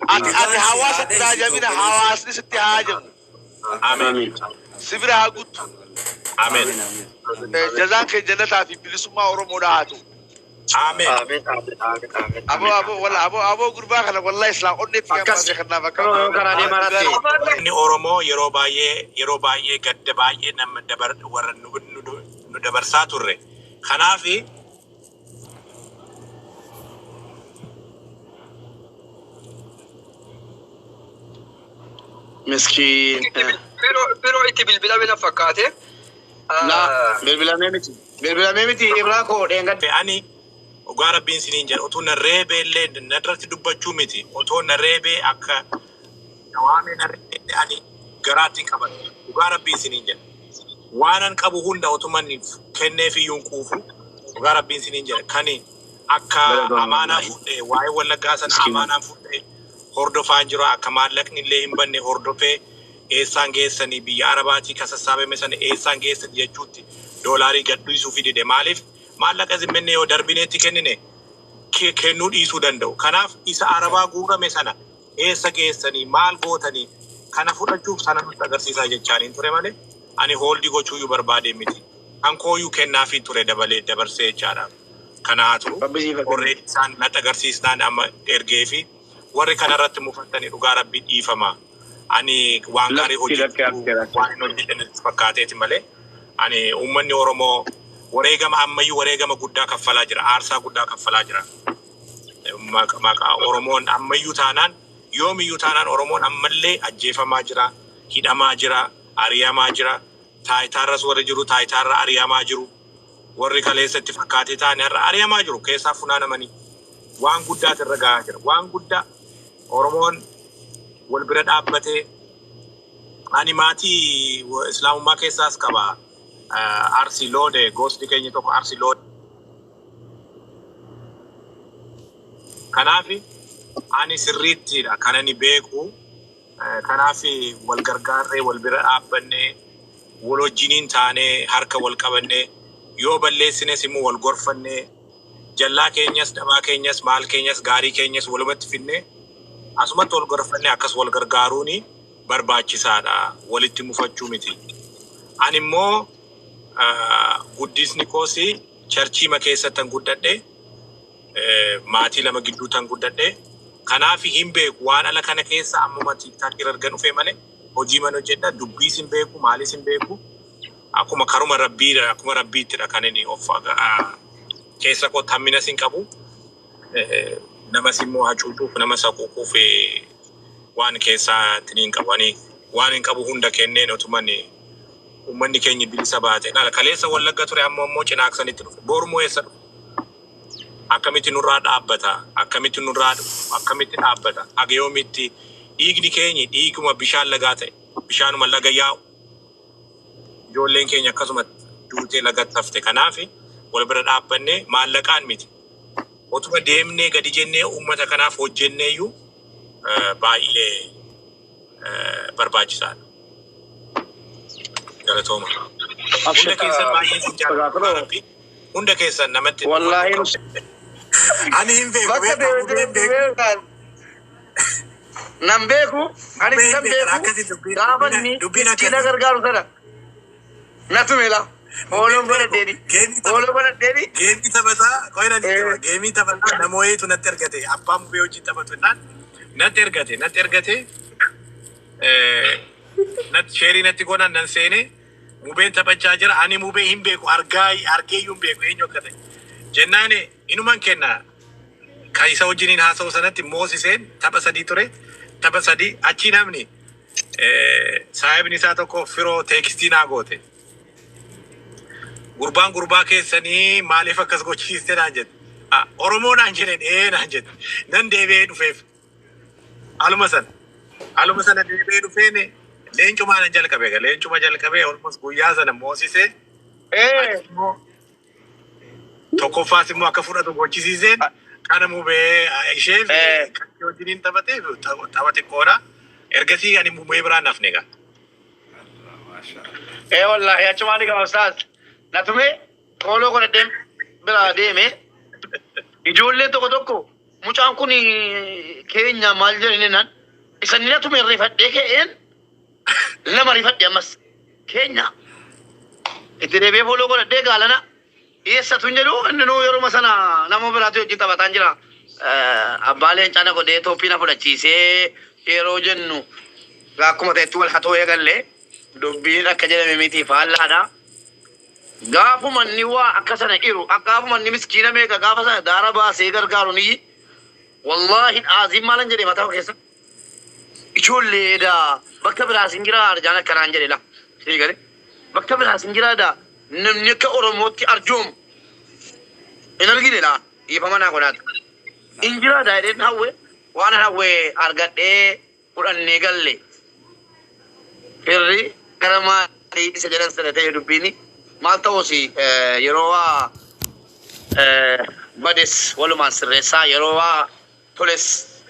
أتي أتي Dhugaan si haa حواس dheeysitu التراجمين obboleessa. حواس نستي Akkana هاجم akkana. Ameen. آمين سبرها قلت Ameen. Amiin amiin amiin. جزاك جنة في بلسما أورمو دهاتو Ameen. آمين آمين آمين آمين أبو آمين أبو ولا أبو أبو قربا خلا والله إسلام أني في أما أكس سيخنا كانوا فكما كان دي مرتي Inni Oromoo yeroo baay'ee yeroo baay'ee gadda baay'ee nama dabar warra nu nu nu dabarsaa turre. Kanaafi Miskiin. Biroo itti bilbilame na fakkaate. Na bilbilamee miti. Bilbilamee miti Ibraa koo dheengadde. Ani dhugaa Rabbiin siniin jedha, otoo na reebee illee na irratti dubbachuu miti, otoo na reebee akka na waamee na reebee ani garaatti hin qabadhu. Dhugaa Rabbiin siniin jedha. Waanan qabu hunda otuman kenneef iyyuu hin quufu. Dhugaa Rabbiin siniin jedha. Kani akka amaanaa fudhee waa'ee Wallaggaa sana amaanaan fudhee hordofaan jira, akka maallaqni illee hin banne hordofee eessaan geessanii biyya Arabaatii ka sassaabame sana eessaan geessan jechuutti doolaarii gad dhiisuufi dide. Maaliif maallaqa zimmenne yoo darbineetti kennine kennuu dhiisuu danda'u. Kanaaf isa Arabaa guurame sana eessa geessanii maal gootanii kana fudhachuuf sana nutti agarsiisaa jechaaniin ture malee ani hooldii gochuuyyuu barbaadee miti. Kan kooyyuu kennaafii ture dabalee dabarsee jechaadha. Kana haa turu. Already isaan natti agarsiisnaan amma ergee fi warri kanarratti mufattanii dhugaa Rabbii dhiifama. Ani waan gaarii hojjechuu waan hin hojjedhe natti fakkaateeti malee ani uummanni Oromoo wareegama ammayyuu wareegama guddaa kaffalaa jira. Aarsaa guddaa kaffalaa jira. Maqaa Oromoon ammayyuu taanaan yoomiyyuu taanaan Oromoon ammallee ajjeefamaa jira, hidhamaa jira, ari'amaa jira. Taayitaarras warri jiru taayitaarra ari'amaa jiru. Warri kaleessa itti fakkaatee ta'an har'a ari'amaa jiru keessaa funaanamanii. Waan guddaatu irra gahaa jira. Waan guddaa Oromoon wal bira dhaabbatee ani maatii Islaamummaa keessaas qaba. Arsii Loode gosni keenya tokko Arsii Loode. Kanaaf ani sirriittidha kan ani beeku. Kanaaf wal gargaarree wal bira dhaabbannee wal wajjiniin taanee harka wal qabannee yoo balleessines immoo wal gorfannee jallaa keenyas dhabaa keenyas maal keenyas gaarii keenyas walumatti finnee asumatti wal gorfannee akkas wal gargaaruun barbaachisaadha. Walitti mufachuu miti. Ani immoo guddisni koos charchiima keessattan guddadhe, maatii lama gidduuttan guddadhe. Kanaaf hin beeku waan ala kana keessa ammuma TikTok irra erga dhufee malee hojii mana hojjedha, dubbiis hin beeku, maalis hin beeku. Akkuma karuma Rabbii, akkuma Rabbiittidha kan inni of keessa koo hamminas hin qabu. Namas immoo hacuucuuf nama saquuquuf waan keessaa hin qabu. Ani waan hin qabu hunda kenneen otuman uummanni keenya bilisa baate. Kaleessa Wallagga ture, amma immoo Cinaaksanitti dhufe. Boru eessa dhufe? Akkamitti nurraa dhaabbata? Akkamitti nurraa akkamitti dhaabbata? Haga yoomitti dhiigni keenya dhiiguma bishaan lagaa ta'e, bishaanuma laga yaa'u. Ijoolleen keenya akkasuma duutee lagatti hafte. Kanaaf wal bira dhaabbannee maallaqaan miti. Otuma deemnee gadi jennee uummata kanaaf hojjenneeyyuu baay'ee barbaachisaadha. Galatooma. Hunda keessan baay'ee sin jaalladha. Hunda keessan namatti. Wallaahi. Ani hin beeku. Bakka deemtee nan beeku, ani nan beeku, gaafa inni miskiina gargaaru sana natu mela. Hooloon godhadheeni. Hooloo godhadheeni. Geemii taphataa qoyna ni qaba. Geemii taphataa nama wayiitu natti ergate. Abbaan mubee hojii taphatu jennaan natti ergate natti ergate, natti sheerii natti godhan, nan seene, mubeen taphachaa jira. Ani mubee hin beeku, argaa argeeyyuu hin beeku eenyu akka ta'e. Jennaan inuman kenna kan isa wajjiniin haasa'u sanatti moosiseen tapha sadii ture. Tapha sadii achi namni saahibni isaa tokko firoo teekstii naa goote. Gurbaan gurbaa keessanii maaliif akkas gochisiiste naan jette. Oromoo naan jedheen, ee naan jette. Nan deebi'ee dhufeef. Aluma sana. Aluma sana deebi'ee dhufeen leencumaa nan jalqabe. Leencuma jalqabee almost guyyaa sana moosisee. Tokkoffaas immoo akka fudhatu gochisiiseen kana mubee isheef kan wajjiniin taphateef tapha xiqqoodha. Ergasii ani mubee biraan nafne egaa. Ee wallaahi, achumaan egaa ustaaz natume hooloo godhadheen biraa deeme. Ijoolleen tokko tokko mucaan kun keenya maal jedhani naan isa inni natume rifadhee ka'een lama rifadhe, ammas keenya itti deebi'ee fooloo godhadhee gaalana eessatu hin jedhu. Inni nuu yeruma sana nama biraatu wajjin taphataan jira. Abbaa leencaa na godhee tooppii na fudhachiisee yeroo jennu akkuma ta'etti wal hatoo eegalle, dubbiin akka jedhame miti, faallaadha. Gaafuma inni waa akka sana iru, gaafuma inni miskiina meeqa gaafa sana daara baasee gargaaru niyyi, wallaahi aaziin maalan jedhe mataa keessa. Ijoolleedha bakka biraas hin jiraa arjaan akkanaan jedhe la. Sii galee bakka biraas hin jiraadha namni akka Oromootti arjoomu hin argine laa dhiifama naa godhaata. Hin jiraadha jedheen hawwe waan hawwe argadhee fudhannee galle. Firri gara maalii isa jedhan sana ta'e dubbiini maal ta'us yeroo waa bades walumaan sirreessaa yeroo waa toles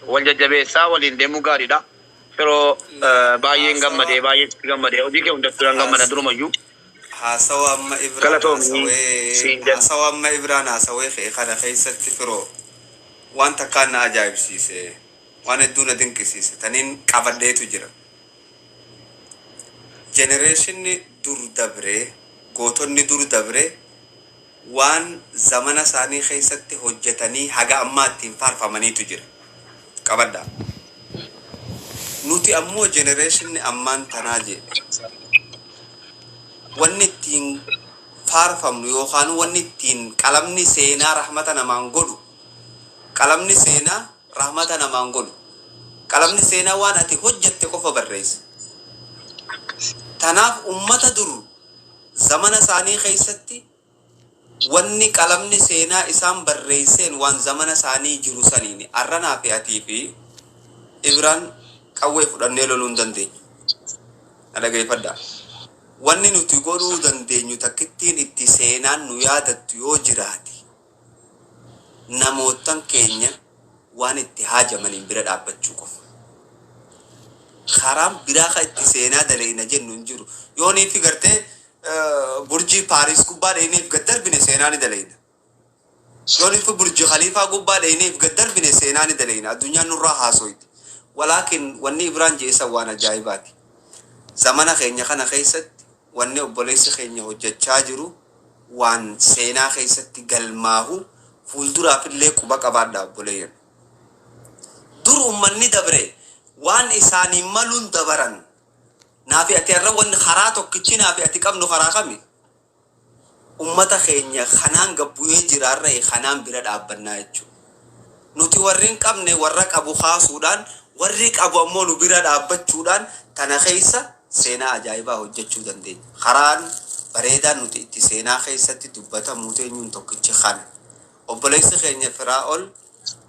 wal jajjabeessaa waliin deemuu gaariidha. Yeroo baay'een gammadee baay'een sitti gammadee hojii kee hundattuu nan gammada durumayyuu. Haasawa amma Ibraan Galatoomi haasawee siin jedha. haasawa amma Ibraan haasawee ka'e kana keessatti firoo waan takkaan na ajaa'ibsiise waan hedduu na dinqisiise taniin qabadheetu jira. Generationni dur dabre gootonni dur dabre waan zamana isaanii keessatti hojjetanii haga ammaa ittiin faarfamaniitu jira. Qabadhaa. Nuti ammoo generationni ammaan tanaa jedhe wanni ittiin faarfamnu yookaan wanni ittiin qalamni seenaa rahmata namaan godhu qalamni seenaa rahmata namaan godhu qalamni seenaa waan ati hojjette qofa barreessa. Tanaaf ummata dur zamana isaanii keessatti wanni qalamni seenaa isaan barreesseen waan zamana isaanii jiru saniini arranaa fi atii fi Ibraan qawwee fudhannee loluu hin dandeenyu. Na dhageeffadhaa. Wanni nuti godhuu dandeenyu takkittiin itti seenaan nu yaadattu yoo jiraate namoottan keenya waan itti haajamaniin bira dhaabbachuu qofa. Karaan biraa kan itti seenaa daleeyna jennu hin jiru. Yoo niifi gartee burjii Paaris gubbaa dheeyneef gad darbine seenaa ni daleeyna. Yoo niifi burji Khaliifaa gubbaa dheeyneef gad darbine seenaa ni daleeyna. Addunyaan nurraa haasoyti. Walaakin wanni Ibraan je'e san waan ajaa'ibaati. Zamana keenya kana keessatti wanni obboleessi keenya hojjachaa jiru waan seenaa keessatti galmaahu fuulduraafillee quba qabaadhaa obboleeyyan. Dur ummanni dabre waan isaaniin maluun dabaran. Naafi ati har'a wanni karaa tokkichi naafi ati qabnu karaa kami? Ummata keenya kanaan gad bu'ee jira har'a kanaan bira dhaabbannaa jechuudha. Nuti warri hin qabne warra qabu kaasuudhaan warri qabu ammoo nu bira dhaabbachuudhaan tana keessa seenaa ajaa'ibaa hojjechuu dandeenya. Karaan bareedaan nuti itti seenaa keessatti dubbatamuu teenyuun tokkichi kana. Obboleessi keenya Firaa'ol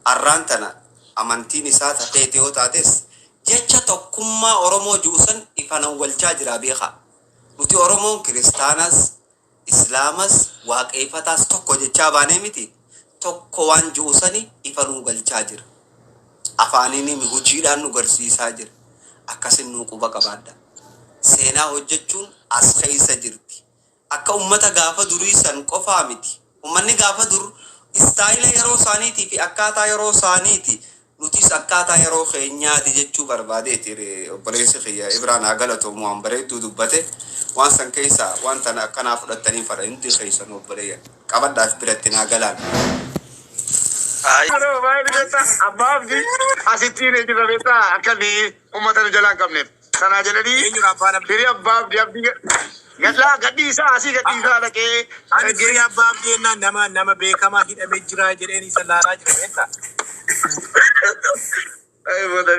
arraan tana amantiin isaa ta feete yoo taates jecha tokkummaa Oromoo ji'u san ifan awwalchaa jiraa beekaa. Nuti Oromoon Kiristaanas, Islaamas, Waaqeeffataas tokko jechaa baanee miti tokko waan ji'u sani ifa nuu galchaa jira. Afaaniinimi hujiidhaan nu garsiisaa jira. Akkasin nuu quba qabaadha. Seenaa hojjechuun as keessa jirti. Akka ummata gaafa durii san qofaa miti. Ummanni gaafa dur istaayila yeroo isaaniitii fi akkaataa yeroo isaaniiti. Nutis akkaataa yeroo keenyaati jechuu barbaadeeti obboleessi kiyya Ibraan haa galatoomu waan bareedduu dubbate. Waan san keessaa waan tana akkanaa fudhattaniin fadha hundi keessanuu obboleeyyan. Qabadhaaf biratti naa galaan. Aloo baay'ee beektaa abbaa abdii asitti hin jira beektaa akka inni uummata nu jalaa hin qabneef. Sanaa jedhanii Eenyudha abbaan abdii? firii abbaa abdii abdii gadlaa gadhiisaa asii gadhiisaa dhaqee Ani firii abbaa abdii jennaan nama nama beekamaa hidhamee jira jedheen isa laalaa jira beektaa? Ay, booda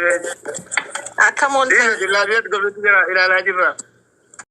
Akkam ooltan? Dhiira jillaa biyya gosooti jira ilaalaa jirra.